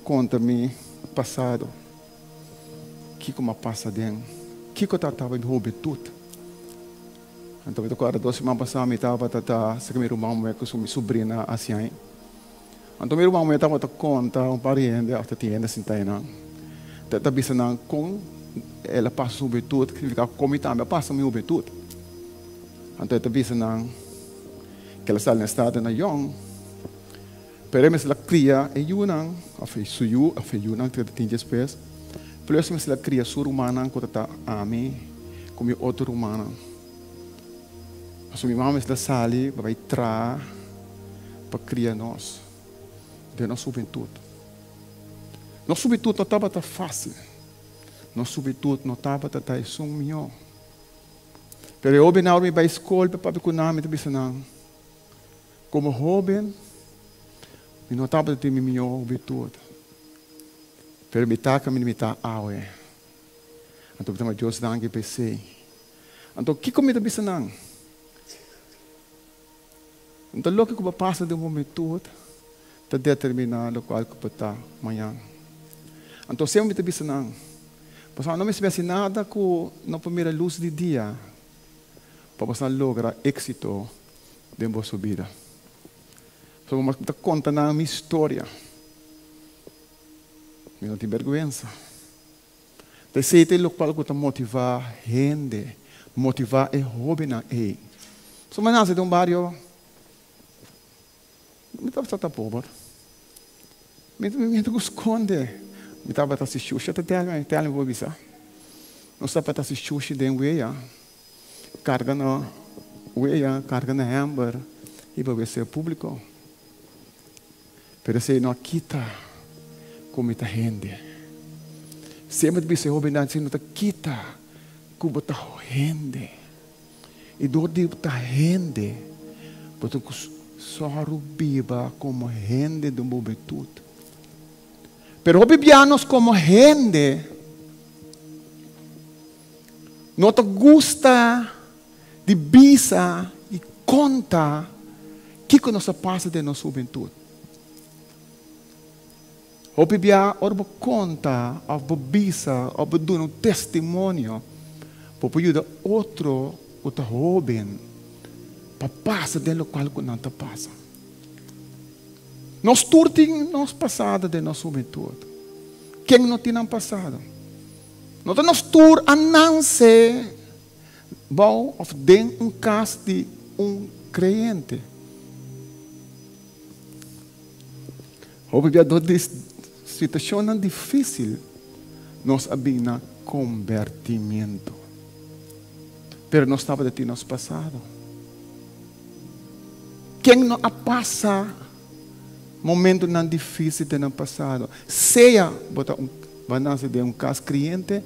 I: konta mi pasado. Kiko m'a pasa den? Kiko ta tabata mi hubentut? Anto mi ta kòrda dos siman pasá mi tabata ta saka mi ruman muhé ku su mi subrina hasiain. Anto mi ruman muhé tabata konta un par di hende òf ta tin hende sintá einan. Ta ta bisa nan kon el a pasa su hubentut, signifiká kon mi tambe a pasa mi hubentut. Anto e ta bisa nan ke el a sali na estado na yòn. Pero e mester a kria e yunan, òf e su yu, òf e yunan ku ta tin despues. Plus e mester a kria su rumannan ku ta ta ami ku mi otro rumannan. Pasobra mi mama mester a sali pa bai traha. Pa kria nos den nos hubentut. Nos hubentut no tabata fásil. Nos hubentut no tabata ta esun mihó. Pero e hóbennan ora mi bai skol pa papia ku nan mi ta bisa nan, komo hóben mi no tabata tin mi mihó hubentut, pero mi ta kaminda mi ta awe. Anto mi ta Dios danki pa esei. Anto kiko mi ta bisa nan? Anto loke ku bo pasa den hubentut ta determiná lokual ku bo ta mañan. Anto semper mi ta bisa nan, Pasobra no mester hasi nada ku no por mira lus di dia pa boso logra éksito den boso bida. Pasobra mi ta konta nan mi historia. Mi no tin bèrgwensa. Ta esei ta e lokual ku ta motivá hende, motivá e hóbennan ei. Pasobra mi a nase den un bario, mi tabata ta pober. Mi mi ta ku skonde. Mi tabata hasi shushi, ta tèl mi, tèl mi por bisa. Nos tabata hasi shushi den wea, karga na wea, karga na hèmber i pa wc públiko. Pero esei no a kita ku mi ta hende. Semper ta bisa e hóbennan, esei no ta kita ku bo ta hende. I dor di bo ta hende, bo ta ku sòru biba komo hende den bo hubentut. Pero hopi bia nos komo hende no ta gusta di bisa i konta kiko nos a pasa den nos hubentut. Hopi bia ora bo konta òf bo bisa òf bo duna un testimonio, bo por yuda otro ku ta hóben pa pasa den lokual ku nan ta pasa. Nos tur tin nos pasado den nos hubentut. Ken no tin nan pasado? No ta nos tur a nanse Bou of den un kas di un kreyente. Hopi bia dor di situashonnan difísil nos a bin na kombertimiento. Pero nos tabata tin nos pasado. Ken no a pasa momentonan difísil den nan pasado? Sea bo ta un bo a nase den un kas kreyente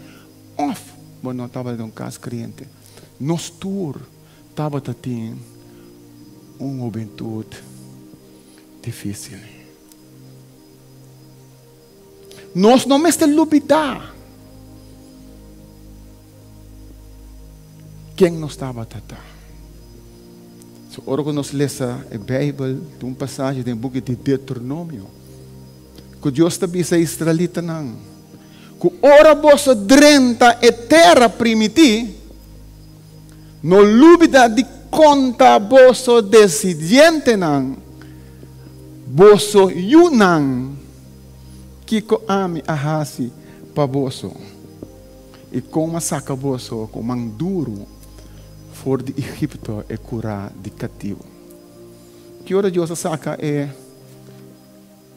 I: Òf bo no tabata den un kas kreyente. Nos tur tabata tin un hubentut difísil. Nos no mester lubidá ken nos tabata ta. So, ora ku nos lesa e Beibel, tin un pasashi den buki di Deuteronomio ku Dios ta bisa e israelitanan, Ku ora boso drenta e tera primití, no lubidá di konta boso desidientenan, boso yunan, kiko ami a hasi pa boso i kon a saka boso ku man duru for di Egipto, e kurá di katibu. Ki ora Dios a saka e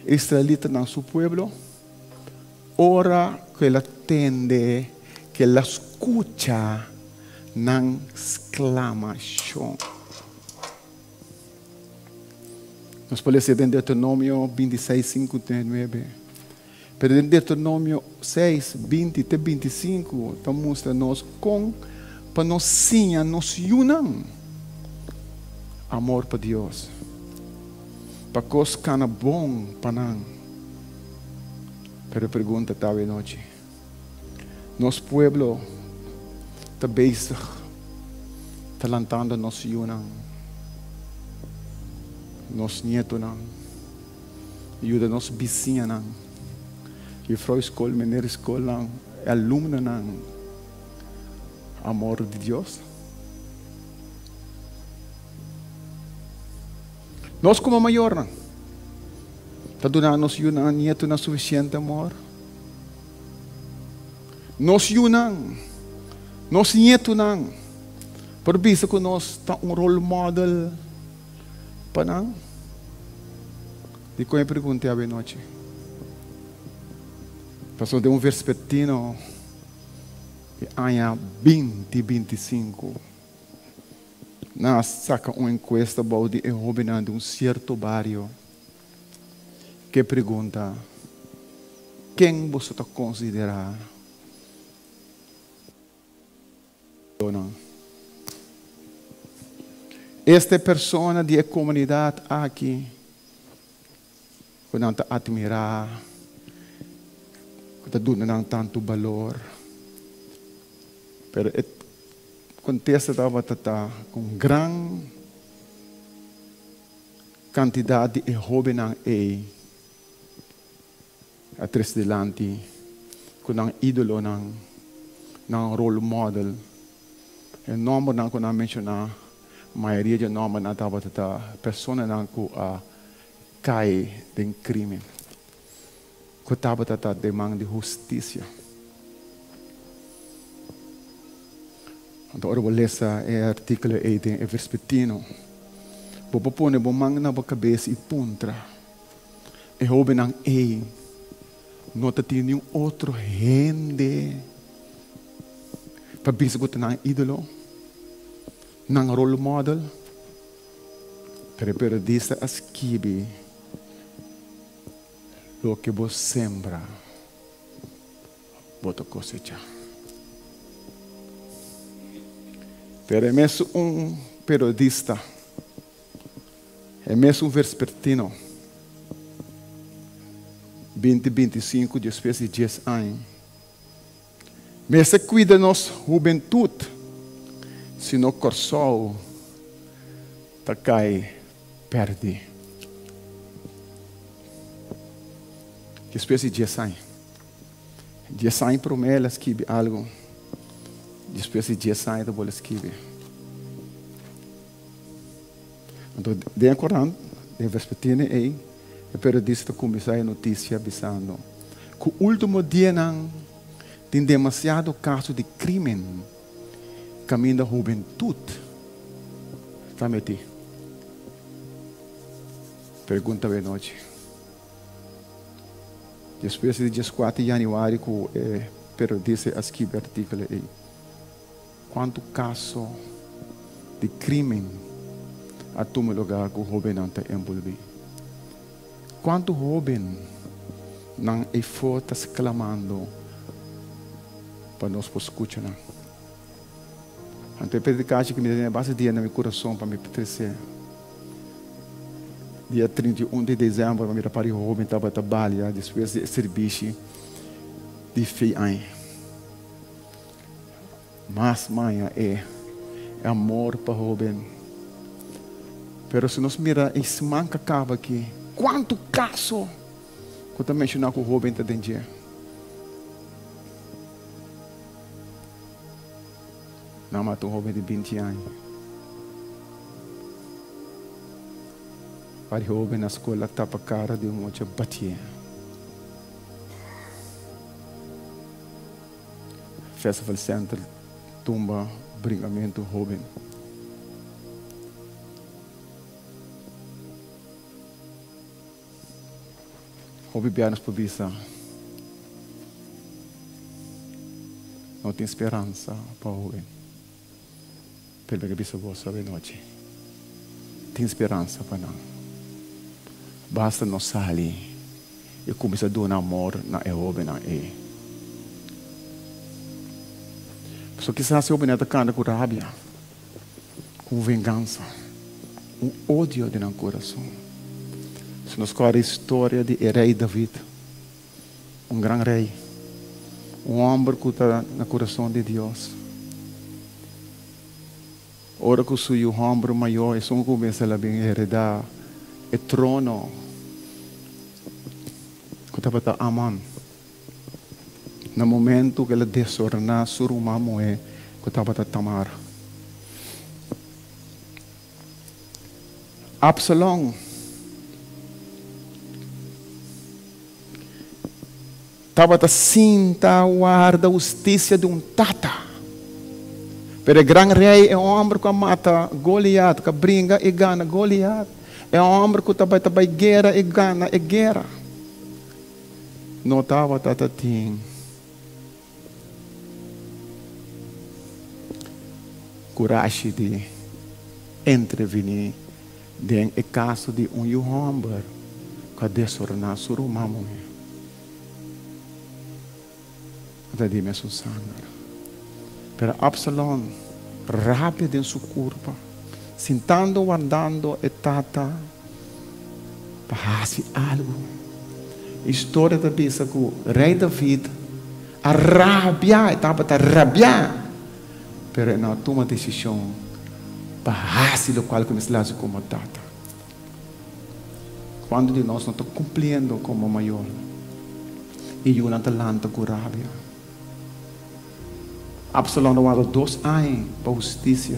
I: israelitanan, su pueblo? Ora ku el a tende ku el a skucha nan sklamashon. Nos por lesa den Deuteronomio 26, 5 te 9. Pero den Deuteronomio 6, 20 te 25 ta mustra nos kon pa nos siña nos yunan amor pa Dios, pa kos kana bon pa nan. Pero e pregunta ta awe nochi, nos pueblo ta bezig ta lantando nos yunan, nos nietonan, yuda nos bisiñanan, juffrouw skol, meneer skolnan, e alumnonan, amor di Dios? Nos komo mayornan ta duna nos yunan nietonan sufisiente amor? Nos yunan, nos nietonan por bisa ku nos ta un role model pa nan? Dikon e pregunta e awenochi? Pasobra den un vespertino di aña 2025. Nan a saka un enkuesta bou di e hóbennan di un sierto bario ku e pregunta, Ken boso ta konsiderá Nan? Esta e persona di e komunidat aki ku nan ta atmirá, ku ta duna nan tantu balor. Pero e kontesta tabata ta ku un gran kantidat di e hóbennan ei a trese dilanti ku nan ídolonan, nan role model. E nòmbernan ku nan a menshoná, mayoria di e nòmbernan tabata ta personanan ku a kai den krímen, ku tabata ta den man di hustisia. Anto ora bo lesa e artíkulo ei den e Vespertino, bo por pone bo man na bo kabes i puntra, E hóbennan ei no ta tin niun otro hende pa bisa ku ta nan ídolo, nan role model? Pero e periodista a skibi, Loke bo sembra, bo ta kosechá. Pero e mes un periodista, e mes un vespertino, binti 25 despues di 10 aña, mester kuida nos hubentut, sino Kòrsou ta kai pèrdí. Despues di 10 aña. 10 aña promé el a skibi algu, despues di 10 aña ta bolbe skibi. Anto den e korant, den vespertino ei, e periodista ta kuminsá e notisia bisando ku último dianan tin demasiado kaso di krímen kaminda hubentut ta metí. Pregunta awe nochi. Despues di 14 di januari ku e periodista a skibi e artíkulo ei, kuantu kaso di krímen a tuma lugá ku hóbennan ta enbolbí? Kuantu hóbennan eifó ta sklamando pa nos por skucha nan? Anto e predikashi ku mi ta tene basta dia na mi kurason pa mi trese. Dia 31 di desèmber mi mira par di hóben tabata balia despues di e sirbishi di fe aña. Mas maña e amor pa hóben. Pero si nos mira e siman ku a kaba aki, kuantu kaso ku ta menshoná ku hóben ta den dje. Nan mata un hoben di 20 aña. Par di hoben na skol a tapa kara di un mucha batié. Festival Center tumba bringamentu hoben. Hopi bia nos por bisa, No tin speransa pa hoben. Pero mi ke bisa boso awe nochi, tin speransa pa nan. Basta nos sali i kuminsá duna amor na e hobennan ei. Pasobra kisas e hobennan ta kanta ku rabia, ku vengansa, un odio den nan kurason. Si nos kòrda historia di e rei David, un gran rei, un hòmber ku ta na kurason di Dios. Ora ku su yu hòmber mayó, esun ku mester a bin heredá e trono, ku tabata Amon, na momentu ku el a desorná su ruman muhé ku tabata Tamar. Absalon tabata sinta warda hustisia di un tata. Pero e gran rei, e hòmber ku a mata Goliat, ku a bringa i gana Goliat, e hòmber ku ta bai guera i gana e guera, no tabata ta tin kurashi di. intervení den e kaso di un yu hòmber ku a desorná su ruman muhé. Ta di mesun sanger. Pero Absalon rabia den su kurpa, sintando wardando e tata pa hasi algu. Historia ta bisa ku Rei David a rabia, e tabata rabiá, pero e no a tuma desishon pa hasi lokual ku mester hasi komo tata. Kuantu di nos no ta kumpliendo komo mayor i yunan ta lanta ku rabia? Absalon a warda dos aña pa hustisia,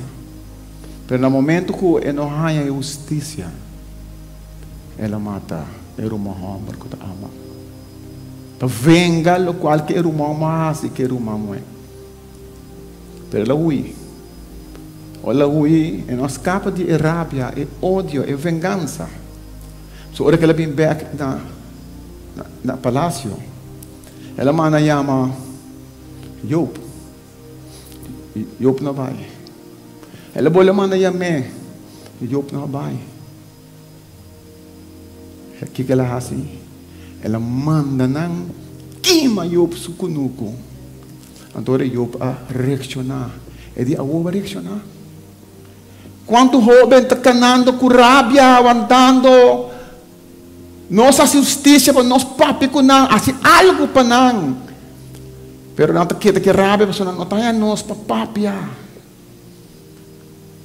I: pero na momentu ku e no haña e hustisia, el a mata e ruman hòmber ku ta ama pa venga lokual ku e ruman hòmber a hasi ku e ruman muhé. Pero el a hui. Ora el a hui, e no a skapa di e rabia, e odio, e vengansa. So ora ku el a bin bèk na na palasio, el a manda yama Job. Job no a bai. El a bolbe manda yam'é, Job no a bai. Kiko el a hasi? El a manda nan kima Job su kunuku. Anto ora Job a reakshoná, e di, Awor bo a reakshoná? Kuantu hóben ta kanando ku rabia, wantando nos hasi hustisia pa nos papia ku nan, hasi algu pa nan. Pero nan ta keda ku e rabia pasobra nan no ta haña nos pa papia.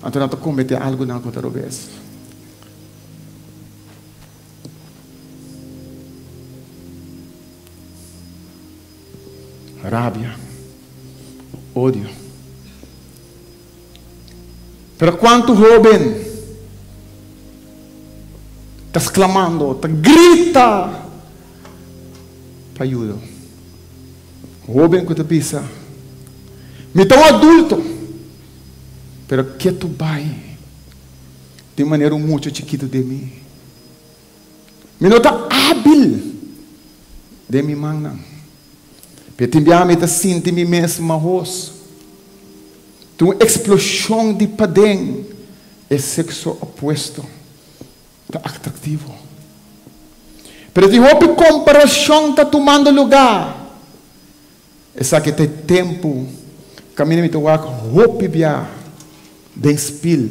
I: Anto nan ta kometé algunan ku ta robes. Rabia, odio. Pero kuantu hóben ta sklamando, ta grita pa ayuda? Hóben ku ta bisa, Mi ta un adulto, pero ketu bai den manera un mucha chikitu den mi. Mi no ta ábil den mi mannan. P'e tin biaha mi ta sinti mi mes mahos. Tin un eksploshon di paden e sekso opuesto ta atraktivo. Pero tin hopi komparashon ta tumando lugá. Esaki ta e tempu kaminda mi ta wak hopi biaha den spil.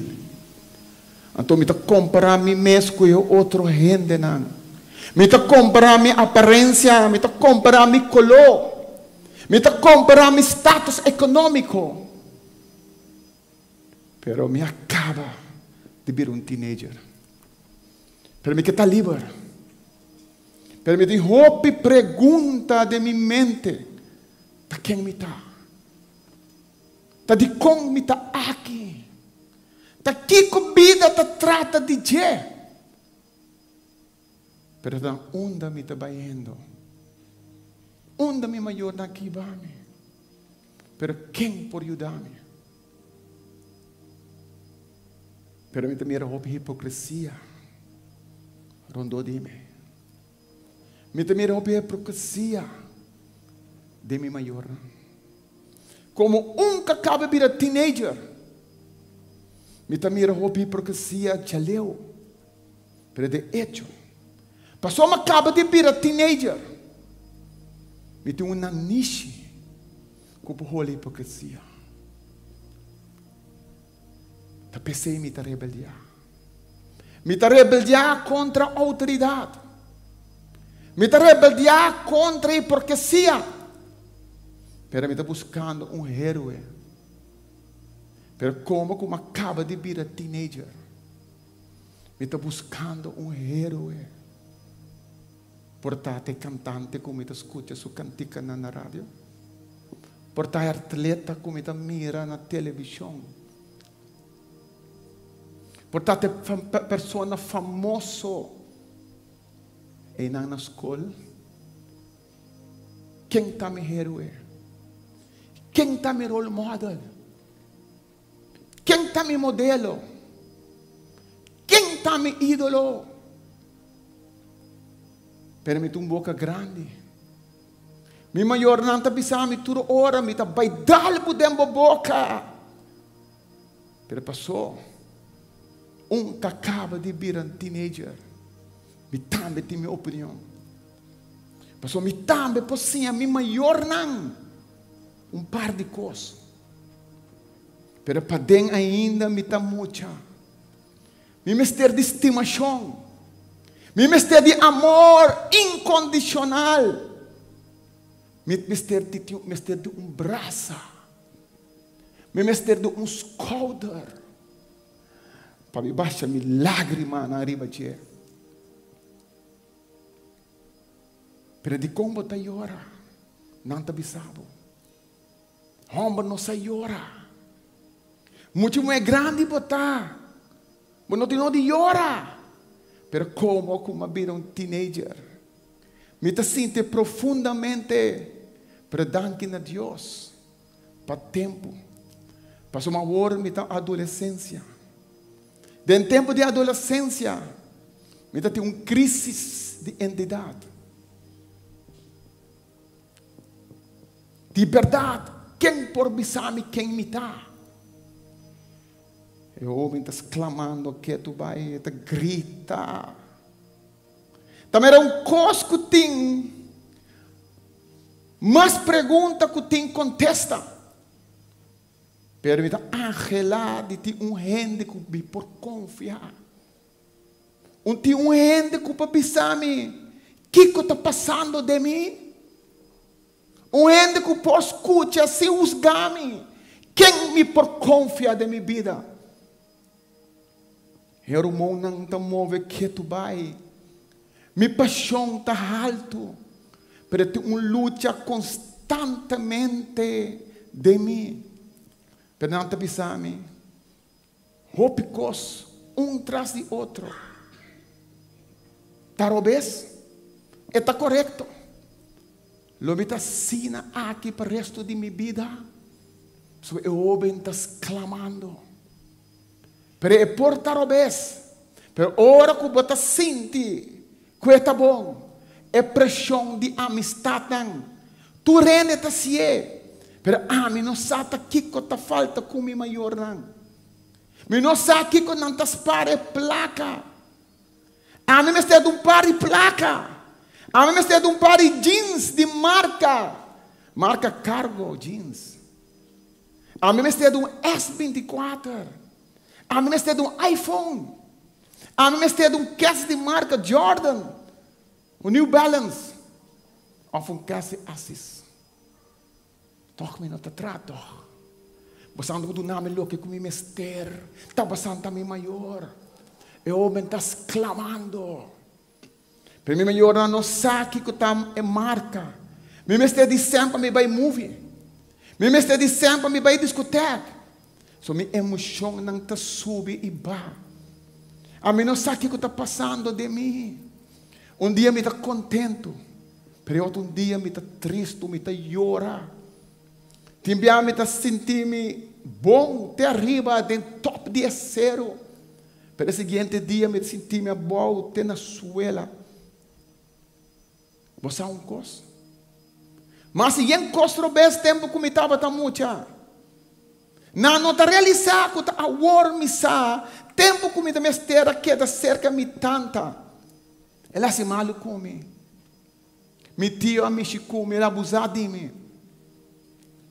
I: Anto mi ta kompará mi mes ku e otro hendenan. Mi ta kompará mi aparensia, mi ta kompará mi koló, mi ta kompará mi status ekonómiko. Pero mi a kaba di bira un teenager. Pero mi ke ta liber. Pero mi tin hopi pregunta den mi mente. Ta ken mi ta? Ta dikon mi ta aki? Ta kiko bida ta trata di dje? Pero ta unda mi ta bayendo? Unda mi mayornan a kiba mi? Pero ken por yuda mi? Pero mi ta mira hopi hipokresia rondó di mi. Mi ta mira hopi hipokresia den mi mayornan. Komo un ka kaba bira teenager, mi ta mira hopi hipokresia djaleu. Pero de echo, pasobra mi a kaba di bira teenager, mi tin un nanishi ku por holi hipokresia. Ta p'esei mi ta rebeldiá. Mi ta rebeldiá kontra outoridat. Mi ta rebeldiá kontra hipokresia. Pero mi ta buskando un héroe. Pero komo ku mi a kaba di bira teenager, mi ta buskando un héroe. Por ta ta e kantante ku mi ta skucha su kantikanan na radio. Por ta e atleta ku mi ta mira na televishon. Por ta e persona famoso einan na skol. Ken ta mi héroe? Ken ta mi role model? Ken ta mi modelo? Ken ta mi ídolo? Pero mi ta un boka grandi. Mi mayornan ta bisa mi tur ora mi ta bai dal bo den bo boka. Pero pasó. Un ta kaba di bira un teenager. Mi tambe tin mi opinion. Pasobra mi tambe por siña mi mayornan un par di kos. Pero paden ainda mi ta mucha. Mi mester di stimashon. Mi mester di amor inkondishonal. Mi mester di mester di un brasa. Mi mester di un skouder pa mi basha mi lágrimanan riba dje. Pero dikon bo ta yora? Nan ta bisa bo. Hòmber no sa yora. Muchu muhé grandi bo ta. Bo no tin no di yora. Pero komo ku mi a bira un teenager, mi ta sinti profundamente, pero danki na Dios pa tempu. Pasobra awor mi ta adolesensia. Den tempu di adolesensia, mi ta tin un krisis di entidat. Di bèrdat, ken por bisa mi ken mi ta? E hóben ta sklamando ketu bai, e ta grita. Ta mira un kos ku tin mas pregunta ku tin kontesta. Pero mi ta anhelá di tin un hende ku mi por konfia. Un tin un hende ku por bisa mi kiko ta pasando den mi. Un hende ku por skucha sin husga mi. Ken mi por konfia den mi bida? E rumonnan ta move ketu bai. Mi pashon ta haltu, pero tin un lucha konstantemente den mi. Pero nan ta bisa mi hopi kos un tras di otro. Ta robes? E ta korekto? Lo mi ta asina aki pa resto di mi bida? Pasobra e hoben ta sklamando. Pero e por ta robes. Pero ora ku bo ta sinti ku e ta bon, e preshon di amistatnan, tur hende ta sié. Pero ami no sa ta kiko ta falta ku mi mayornan. Mi no sa kiko nan ta spar e plaka. Ami mester di un par di plaka. Ami mester di un par di jeans di marka. Marka cargo jeans. Ami mester di un S 24. Ami mester di un iPhone. Ami mester di un kès di marka Jordan, un New Balance òf un kès di Asics. Tòg mi no ta traha tòg. Bosan ta duna mi loke ku mi mester. Ta bosan ta mi mayor. E hoben ta sklamando. Pero mi mayornan no sa kiko ta e marka. Mi mester di sèn pa mi bai movie. Mi mester di sèn pa mi bai diskotèk. So mi emoshonnan ta subi i ba. Ami no sa kiko ta pasando den mi. Un dia mi ta kontentu, pero e otro un dia mi ta tristu, mi ta yora. Tin bia mi ta sinti mi bon te ariba den tòp di e seru. Pero e siguiente dia mi ta sinti mi abou te na suela. Bo sa un kos? Mas yen kos robes tempu ku mi tabata mucha. Nan no ta realisá ku ta awor mi sa tempu ku mi ta mester a keda serka mi tanta. El a hasi malu ku mi. Mi tio a mishi ku mi, el a abusá di mi.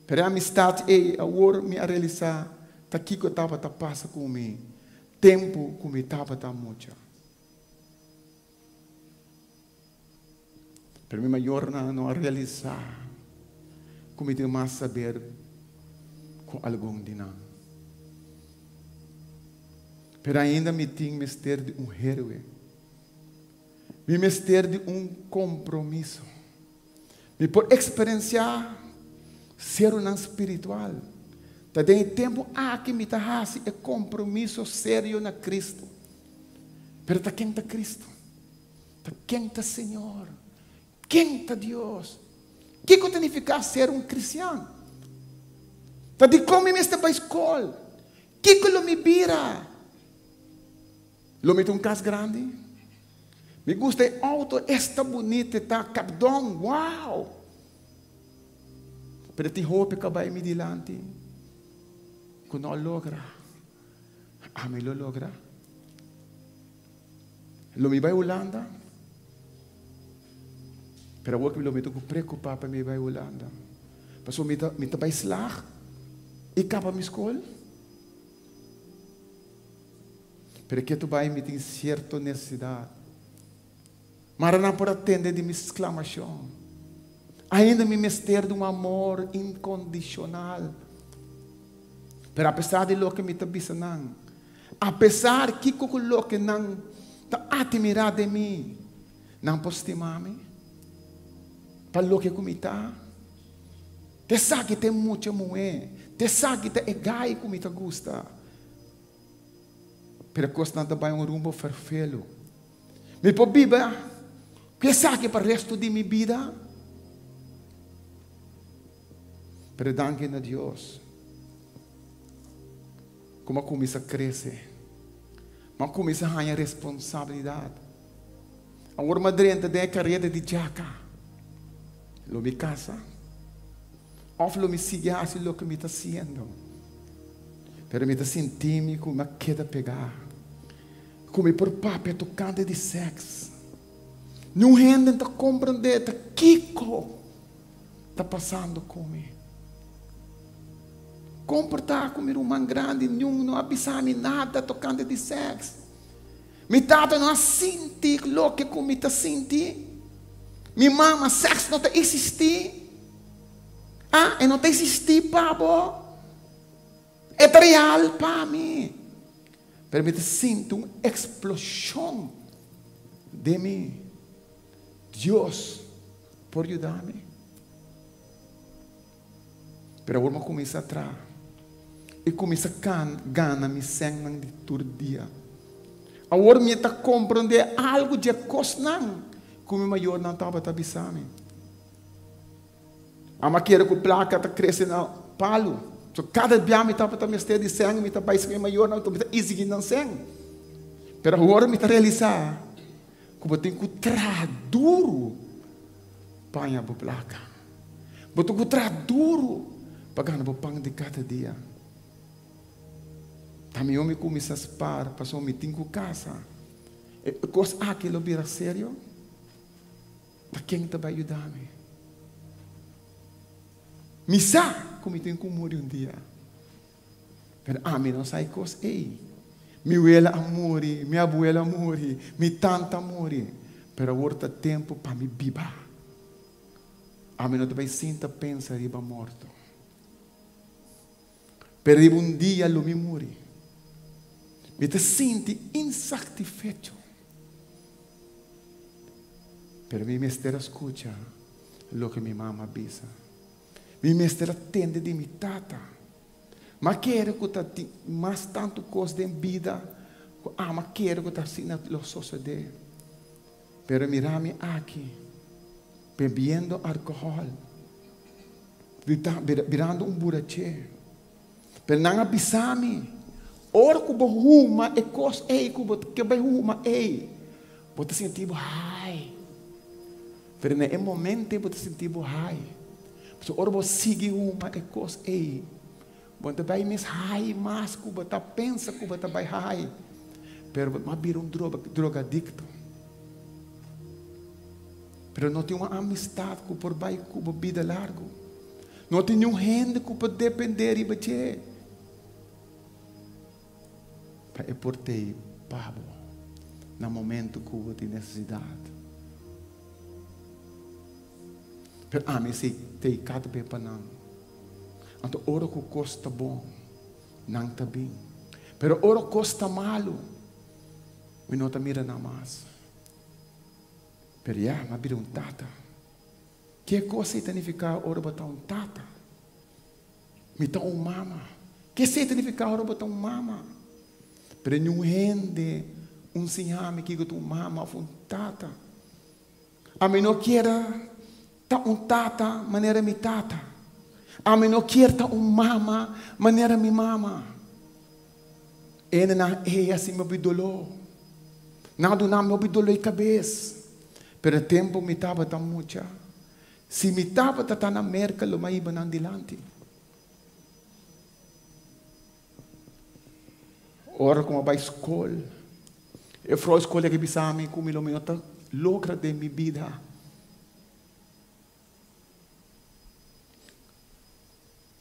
I: Pero e amistat ei awor mi a realisá ta kiko tabata pasa ku mi tempu ku mi tabata mucha. Pero mi mayornan no a realisá ku mi tin mas saber ku algun di nan. Pero ainda mi tin mester di un héroe. Mi mester di un kompromiso. Mi por eksperensiá serunan spiritual. Ta den e tempu aki mi ta hasi e kompromiso serio na Kristu. Pero ta ken ta Kristu? Ta ken ta Señor? Ken ta Dios? Kiko ta nifiká ser un kristian? Ta dikon mi mester bai skol? Kiko lo mi bira? Lo mi ta un kas grandi? Mi gusta e auto, esta bunita e ta, kapdon, wow! Pero tin hopi ku a bai mi dilanti ku no a logra. Ami lo logra? Lo mi bai Hulanda? Pero awor ku lo mi ta ku preokupá pa mi bai Hulanda. Pasobra mi ta mi ta bai slag i kaba mi skol. Pero ke tu bai mi tin sierto nesesidat. Mara nan por a tende di mi sklamashon. Ainda mi mester di un amor inkondishonal. Pero apesar di loke mi ta bisa nan, apesar kiko ku loke nan ta atmirá den mi, nan por stima mi pa loke ku mi ta. Ta esaki ta e mucha muhé, ta esaki ta e gai ku mi ta gusta. Pero e kosnan ta bai un rumbo ferfelu. Mi por biba ku esaki pa restu di mi bida? Pero danki na Dios ku mi a kuminsá krese, mi a kuminsá haña responsabilidat. Awor mi a drenta den e kareda di djaka. Lo mi kasa òf lo mi sigui hasi loke mi ta hasiendo? Pero mi ta sinti mi ku mi a keda pegá. Ku mi por papia tokante di sèks. Niun hende ta komprendé ta kiko ta pasando ku mi. Kon por ta ku mi ruman grandi niun no a bisa mi nada tokante di sèks? Mi tata no a sinti loke ku mi ta sinti. Mi mama, sèks no ta eksistí. Ah, e no ta eksistí pa bo. E ta real pa mi. Pero mi ta sinti un eksploshon den mi. Dios por yuda mi. Pero awor mi a kuminsá traha i kuminsá gana mi sènnan di tur dia. Awor mi ta komprondé algu dje kosnan ku mi mayornan tabata bisa mi. Ama kere ku plaka ta krese na palu. So kada bia mi tabata mester di sèn, mi ta bai sken mayornan, mi ta isigí nan sèn. Pero awor mi ta realisá ku bo tin ku traha duru pa haña bo plaka. Bo tin ku traha duru pa gana bo pan di kada dia. Ta mihó mi kuminsá spar pasobra mi tin ku kasa. E kos aki lo bira serio. Ta ken ta bai yuda mi? Mi sa ku mi tin ku muri un dia. Pero ami no sa e kos ei. Mi wela a muri, mi abuela a muri, mi tanta a muri. Pero awor ta tempu pa mi biba. Ami no ta bai sinta pensa riba morto. Pero riba un dia lo mi muri. Mi ta sinti insatisfecho. Pero mi mester a skucha loke mi mama a bisa. Mi mester a tende di mi tata. Mi a kere ku ta tin mas tantu kos den bida ku ami a kere ku ta asina lo sosodé. Pero mira mi aki bebiendo alkohòl. Birando un buraché. Pero nan a bisa mi, ora ku bo huma e kos ei ku bo ke bai huma ei, bo ta sinti bo hai. Pero na e momento ei bo ta sinti bo hai. Pasobra ora bo sigui huma e kos ei, bo ta bai mes hai mas ku bo ta pensa ku bo ta bai hai. Pero bo a bira un drogadikto. Pero no tin un amistad ku por bai ku bo bida largu. No tin niun hende ku por dependé riba dje pa e por tei pa bo na momento ku bo tin nesesidat. Pero ami si tei kada be pa nan. Anto ora ku kos ta bon, nan ta bin. Pero ora kos ta malu, mi no ta mira nan mas. Pero ya, mi a bira un tata. Ke kos ei ta nifiká ora bo ta un tata? Mi ta un mama. Ke esei ta nifiká ora bo ta un mama? Pero niun hende un siñá mi kiko ta un mama òf un tata. Ami no kier ta un tata manera mi tata. Ami no kier ta un mama manera mi mama. Hendenan ei hasi mi hopi doló. Nan a duna mi hopi doló di kabes. Pero e tempu mi tabata mucha. Si mi tabata ta na Merka lo mi a hiba nan dilanti. Ora ku mi a bai skol, E vrouw escolha que bisami ku mi lo mi no ta logra den mi bida.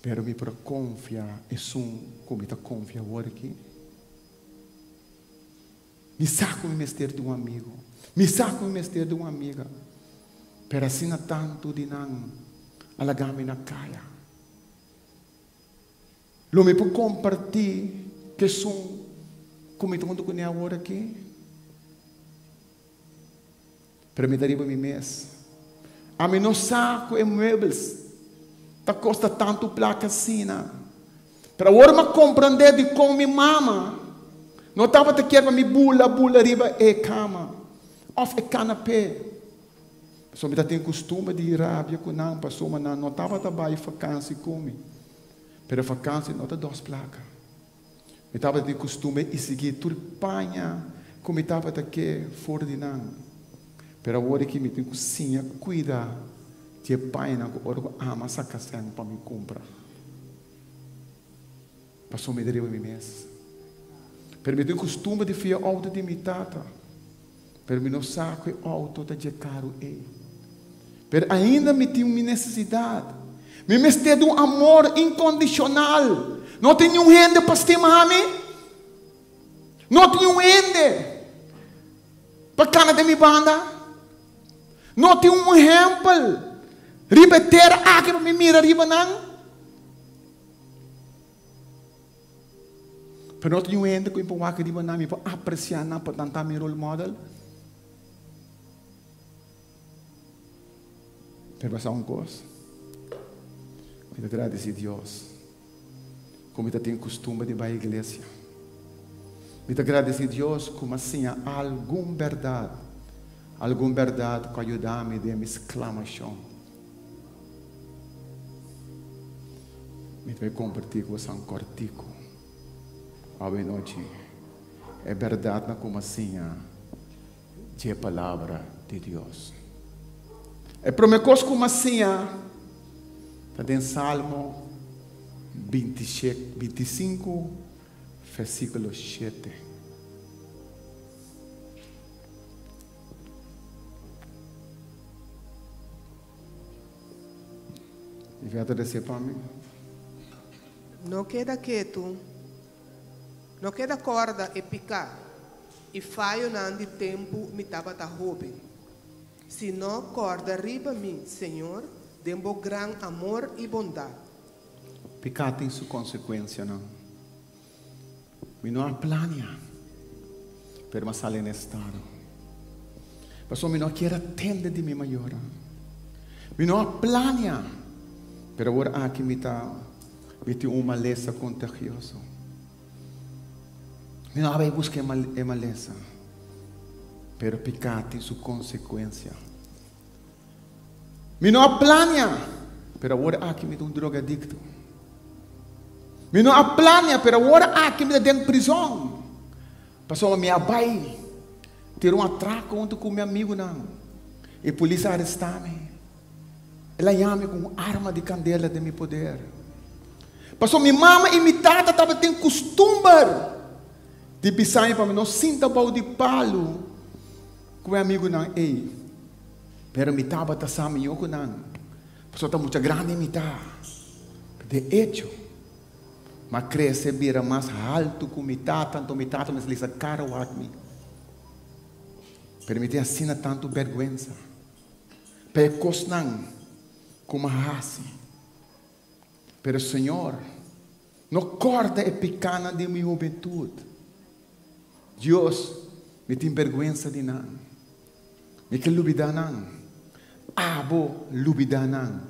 I: Pero mi por a konfia esun ku mi ta konfia awor aki. Mi sa ku mi mester di un amigu. Mi sa ku mi mester di un amiga. Pero asina tantu di nan a laga mi na kaya. Lo mi por kompartí ku esun ku mi ta huntu kuné awor aki? Pero mi ta riba mi mes. Ami no sa ku e muebles ta kosta tantu plaka asina. Pero awor mi a komprendé dikon mi mama no tabata kier pa mi bula bula riba e kama òf e kanapé. Pasobra mi ta tin kustumber di rabia ku nan pasobra nan no tabata bai fakansi ku mi. Pero fakansi no ta dos plaka. Mi tabata tin kustumber i sigui tur paña ku mi tabata ke for di nan. Pero awor aki mi tin ku siña kuida di e pañanan ku ora ku ama saka sèn pa mi kumpra. Pasobra mi ta riba mi mes. Pero mi tin kustumber di fia outo di mi tata. Pero mi no sa ku e outo ta dje karu ei. Pero ainda mi tin mi nesesidat. Mi mester di un amor inkondishonal. No tin niun hende pa stima mi. No tin niun hende pa kana den mi banda. No tin un ehèmpel riba e tera aki pa mi mira riba nan. Pero no tin un hende ku mi por wak riba nan, mi por apresiá nan pa nan ta mi role model. Pero bo sa un kos? Mi ta gradisí Dios ku mi ta tin kustumber di bai iglesia. Mi ta gradisí Dios ku mi a siña algun bèrdat, algun bèrdat ku a yuda mi den mi sklamashon. Mi ta bai kompartí ku boso un kòrtiku awe nochi e bèrdatnan ku mi a siña dje Palabra di Dios. E promé kos ku mi a siña ta den Salmo 25, versíkulo shete. Iveta desea pa mi.
J: No keda ketu, no keda kòrda e piká i fayonan di tempu mi tabata hóben, sino kòrda riba mi, Señor, den bo gran amor i bondat.
I: Piká tin su konsekuensianan. Mi no a plania, pero mi a sali na estado. Pasobra mi no a kier a tende di mi mayornan. Mi no a plania, pero awor aki mi ta, mi tin un malesa kontagioso. Mi no a bai buska e malesa, pero piká tin su konsekuensia. Mi no a plania, pero awor aki mi ta un drogadicto. Mi no a plania, pero awor aki mi ta den prizon. Pasobra mi a bai tira un atraco hunto cu mi amigunan. E polis a aresta mi. El a yami cu un arma di candela den mi poder. Pasobra mi mama y mi tata tabatin custumber di bisa mi pa mi no sinta bou di palu cu e amigunan ey. Pero mi tabata sa mihó ku nan, pasobra ta mucha grandi mi ta. De echo, mi a krese bira mas haltu ku mi tata, anto mi tata mester lisa kara wak mi. Pero mi tin asina tantu bèrgwensa pa e kosnan ku mi a hasi. Pero Señor, no kòrda e pikánan di mi hubentut. Dios, mi tin bèrgwensa di nan. Mi ke lubidá nan. Abo lubidá nan.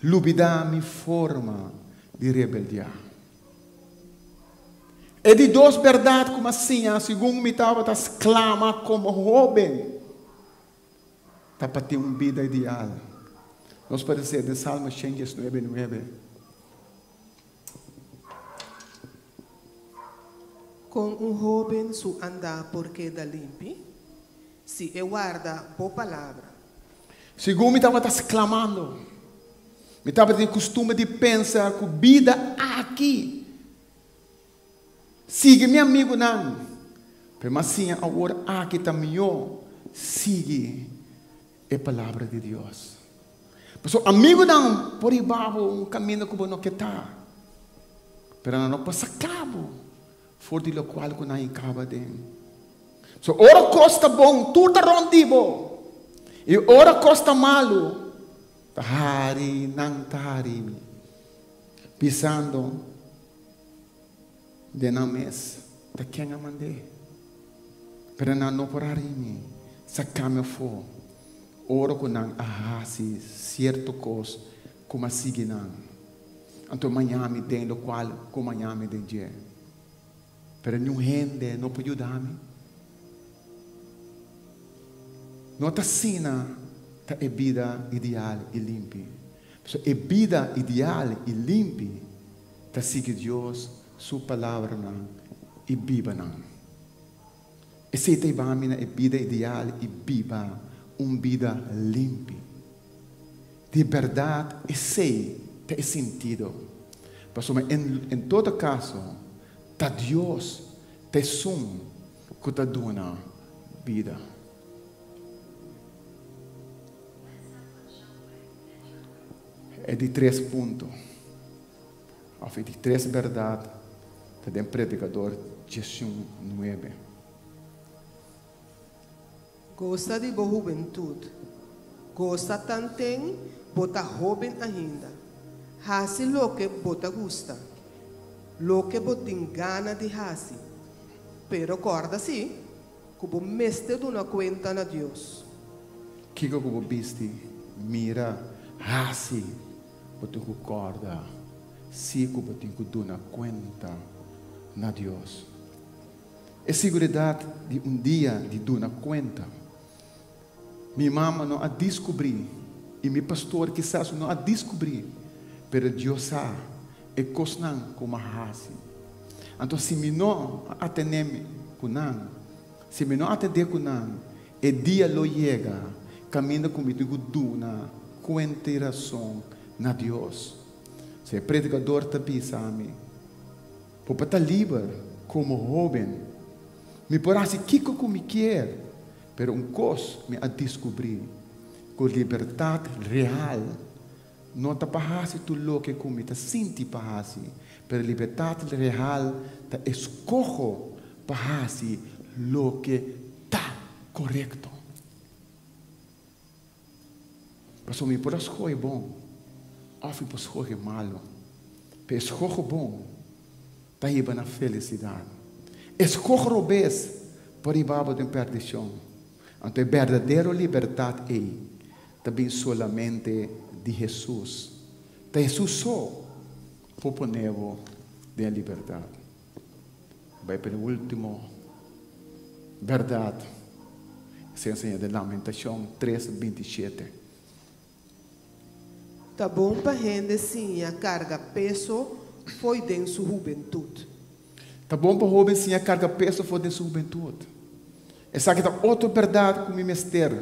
I: Lubidá mi forma di rebeldiá. E di dos bèrdat ku mi a siña segun mi tabata sklama komo hóben ta pa tin un bida ideal. Nos por lesa den Salmo 119, nuebe.
J: Kon un hóben su andá por keda limpi? Si e warda bo palabra.
I: Segun mi tabata sklamando, mi tabatin kustumber di pensa ku bida aki sigui mi amigunan. Pero m'a siña awor aki ta mihó sigui e Palabra di Dios. Pasobra amigunan por hiba bo un kaminda ku bo no ke ta, pero nan no por saka bo for di lokual ku nan a kaba den. So ora kos ta bon, tur ta rònt di bo, i ora kos ta malu, ta hari nan ta hari mi, bisando den nan mes, Ta ken a mand'é? Pero nan no por hari mi, saka mi afó. Ora ku nan a hasi sierto kos ku mi a sigui nan, anto maña mi den lokual ku maña mi den dje. Pero niun hende no por yuda mi. No ta asina ta e bida ideal i limpi. Pasobra e bida ideal i limpi ta sigui Dios su palabranan i biba nan. Esei ta hiba mi na e bida ideal i biba un bida limpi. Di bèrdat esei ta e sintido. Pasobra en todo kaso ta Dios ta esun ku ta duna bida. E di tres punto, òf e di tres bèrdat ta den Predikador diesun nuebe.
J: Gosa di bo hubentut. Gosa tanten bo ta hóben ainda. Hasi loke bo ta gusta, loke bo tin gana di hasi. Pero kòrda sí ku bo mester duna kuenta na Dios.
I: Kiko ku bo bisti, mira, hasi, bo tin ku kòrda sí ku bo tin ku duna kuenta na Dios. E siguridat di un dia di duna kuenta. Mi mama no a diskubrí i mi pastor kisas no a diskubrí, pero Dios sa e kosnan ku mi a hasi. Anto si mi no a atené mi ku nan, si mi no atendé ku nan, e dia lo yega kaminda ku mi tin ku duna kuenta i rason na Dios. Si e predikador ta bisa mi, Bo por ta liber komo hóben. Mi por hasi kiko ku mi kier, pero un kos mi a diskubrí, ku libertat real no ta pa hasi tur loke ku mi ta sinti pa hasi, pero libertat real ta eskoho pa hasi loke ta korekto. Pasobra mi por a skohe bon òf mi por skohe malu. Pero e skoho bon ta hiba na felisidat. E skoho robes por hiba bo den pèrdishon. Anto e berdadero libertat ei ta bin solamente di Hesus. Ta Hesus so por pone bo den e libertat. Bai pa e ultimo bèrdat se enseña den Lamentashon tres 27.
J: Ta bon pa hende siña karga peso fo'i den su hubentut.
I: Ta bon pa hóben siña karga peso for den su hubentut. Esaki ta otro bèrdat ku mi mester.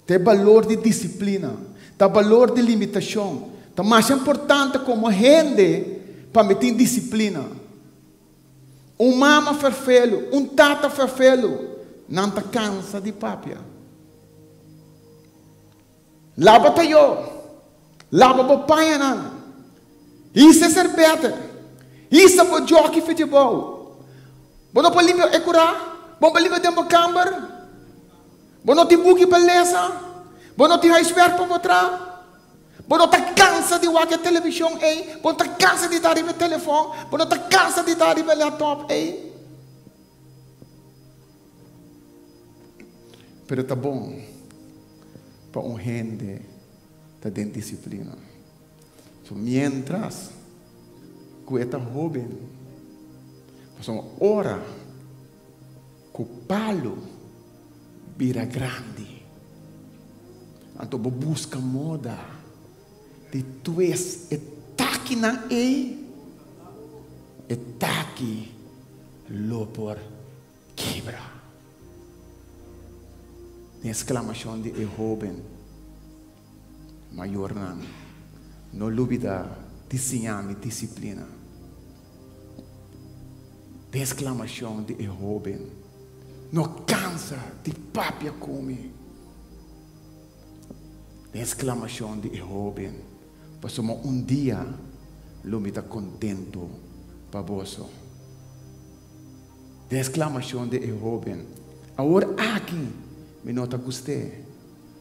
I: Ta e balor di disiplina, ta balor di limitashon. Ta masha importante komo hende pa mi tin disiplina. Un mama ferfelu, un tata ferfelu, nan ta kansa di papia. Laba tayó, laba bo pañanan, hisa e serbete, hisa bo djòki fetibou. Bo no por limpia e kurá? Bo no por limpia den bo kamber? Bo no tin buki pa lesa? Bo no tin huiswerk pa bo traha? Bo no ta kansa di wak e televishon ei? Bo no ta kansa di ta riba e telefòn? Bo no ta kansa di ta riba e laptop ei? Pero ta bon pa un hende ta den disiplina. So mientras ku e ta hóben, pasobra ora Ku palu bira grandi. Anto bo buska moda di twist e takinan ei, e taki lo por kibra. Den esklamashon di e hóben, Mayornan, no lubida di siña mi disiplina. Den esklamashon di e hóben. No kansa di papia ku mi. Den esklamashon di e hóben, Pasobra un dia lo mi ta kontentu pa boso. Den esklamashon di e hóben, Awor aki mi no ta gust'é,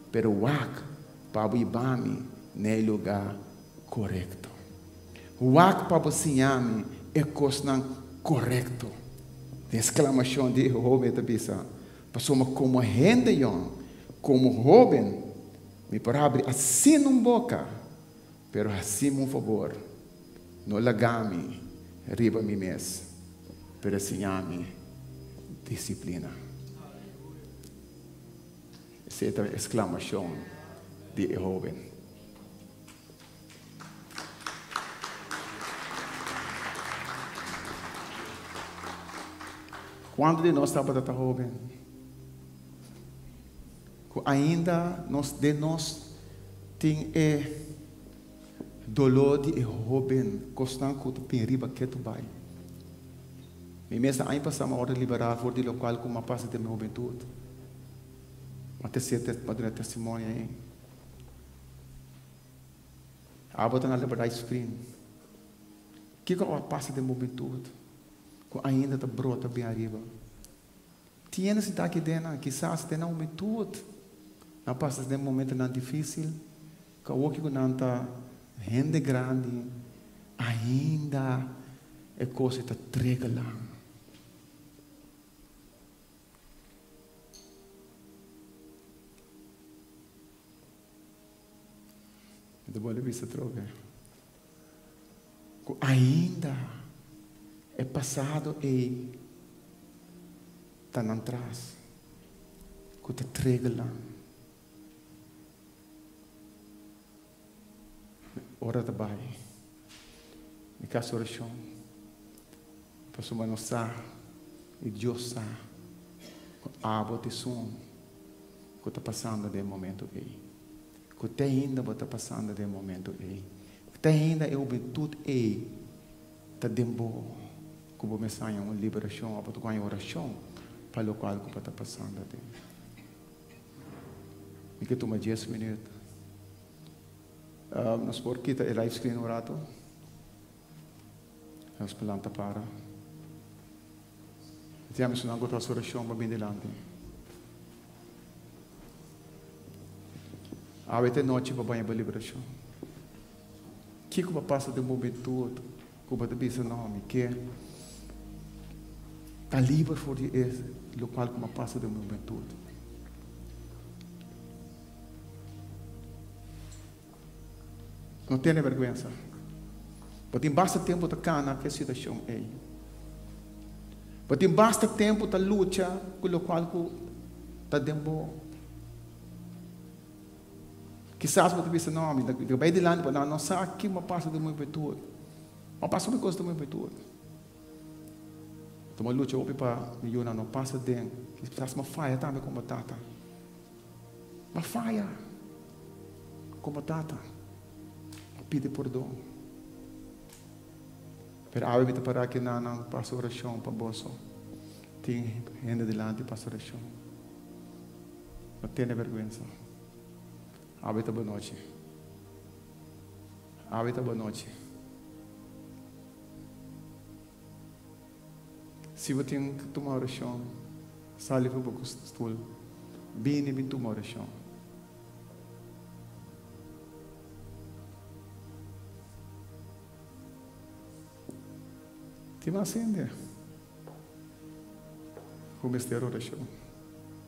I: pero wak pa bo hiba mi na e lugá korekto. Wak pa bo siña mi e kosnan korekto. Den esklamashon di e hóben ta bisa, Pasobra komo hende yòn, komo hóben, mi por habri asina un boka, pero hasi-mi un fabor, no laga mi riba mi mes, pero siña mi disiplina. Esei ta e esklamashon di e hóben. Kuantu di nos tabata ta hóben ku ainda nos den nos tin e doló di e hóben kosnan ku ta bin riba ketu bai? Mi mes ta aña pasá mi a wòrdu liberá for di lokual ku mi a pasa den mi hubentut. Mi a tese pa duna testimonio ei. Abo ta na liberá screen. Kiko a pasa den bo hubentut? Ku ainda ta brota bin ariba. Tin hende sintá aki den nan, kisas den nan hubentud nan pasa den momentonan difísil, ku awoki ku nan ta hende grandi, ainda e kos ei ta trega lan. Mi ta bolbe bisa atrobe. Ku ainda e pasado ei ta nan tras, ku ta trigger nan. Ora ta bai, mi kas orashon, pasobra nos sa i Dios sa ku abo ta esun ku ta pasando den e momento ei. Ku te ainda bo ta pasando den e momento ei. Te ainda e hubentut ei ta den bo ku bo mester haña un liberashon òf bo ta ku haña orashon pa lokual ku bo ta pasando aden. Mi ke tuma dies minüt. Nos por kita e live screen un rato? Nos por lanta para. Mi ta yama esunnan ku ta hasi orashon pa bin dilanti. Awe ta e nochi pa baña bo liberashon. Kiko bo a pasa den bo hubentud ku bo ta bisa, No, mi ke ta liber for di e lokual ku mi a pasa den mi hubentud? No tene bèrgwensa. Bo tin basta tempu ta kana ku e situashon ei. Bo tin basta tempu ta lucha ku lokual ku ta den bo. Kisas bo ta bisa, No, mi ta bai dilanti pa nan no sa ki bo a pasa den mi hubentud. Bo a pasa hopi kos den mi hubentud. Bo ta lucha hopi pa mi yunan no pasa den. Kisas bo a faya tambe komo tata. Bo a faya komo tata. Bo a pidi pordon. Pero awe mi ta para aki nan nan pasa orashon pa boso. Tin hende dilanti pasa orashon. No tene bèrgwensa. Awe ta bo nochi. Awe ta bo nochi. Si bo tin ku tuma orashon, sali for bo stul. Bini bin tuma orashon. Tin mas hende ku mester orashon.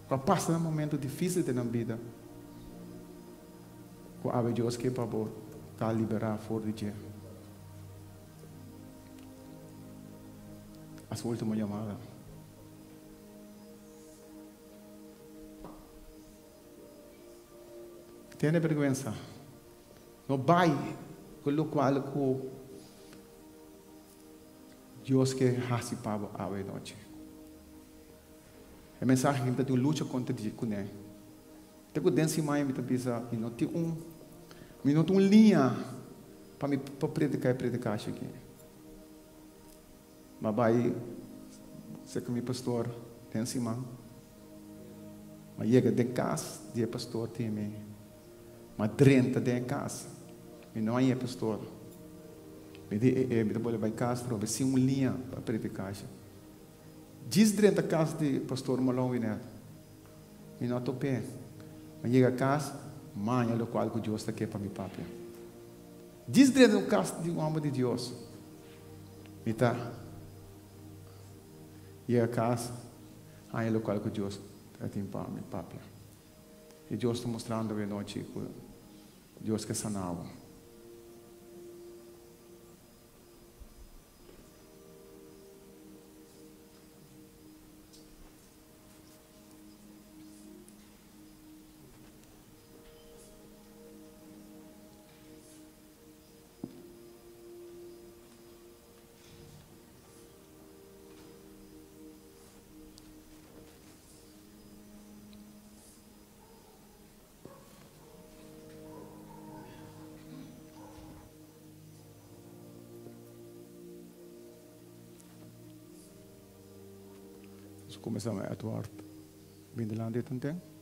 I: Ku a pasa nan momento difísil den nan bida, ku awe Dios ke pa bo ta liberá for di dje. A su último yamada. Tene bergwensa. No bai ku lokual ku Dios ke hasi pa bo awe nochi. E mensahe aki mi ta tin un lucha kontra di kuné. Te ku den siman mi ta bisa mi no tin un mi no tin un liña pa mi por prediká e predikashi aki. Mi a bai serka mi pastor den siman. Ma yega den kas di e pastor tin mi. Ma drenta den e kas. Mi no haña e pastor. Mi di e e mi ta bolbe bai kas trobe sin un liña pa predikashi. Djis drenta kas di pastor Malon Winet. Mi no a top'é. Ma yega kas, maña lokual ku Dios ta ke pa mi papia. Djis drenta un kas di un hòmber di Dios. Mi ta yega kas, haña lokual ku Dios ta tin pa mi papia. I Dios ta mustrando awe nochi ku Dios ke sana bo. Nos kuminsá Edward. Bin dilanti tanten.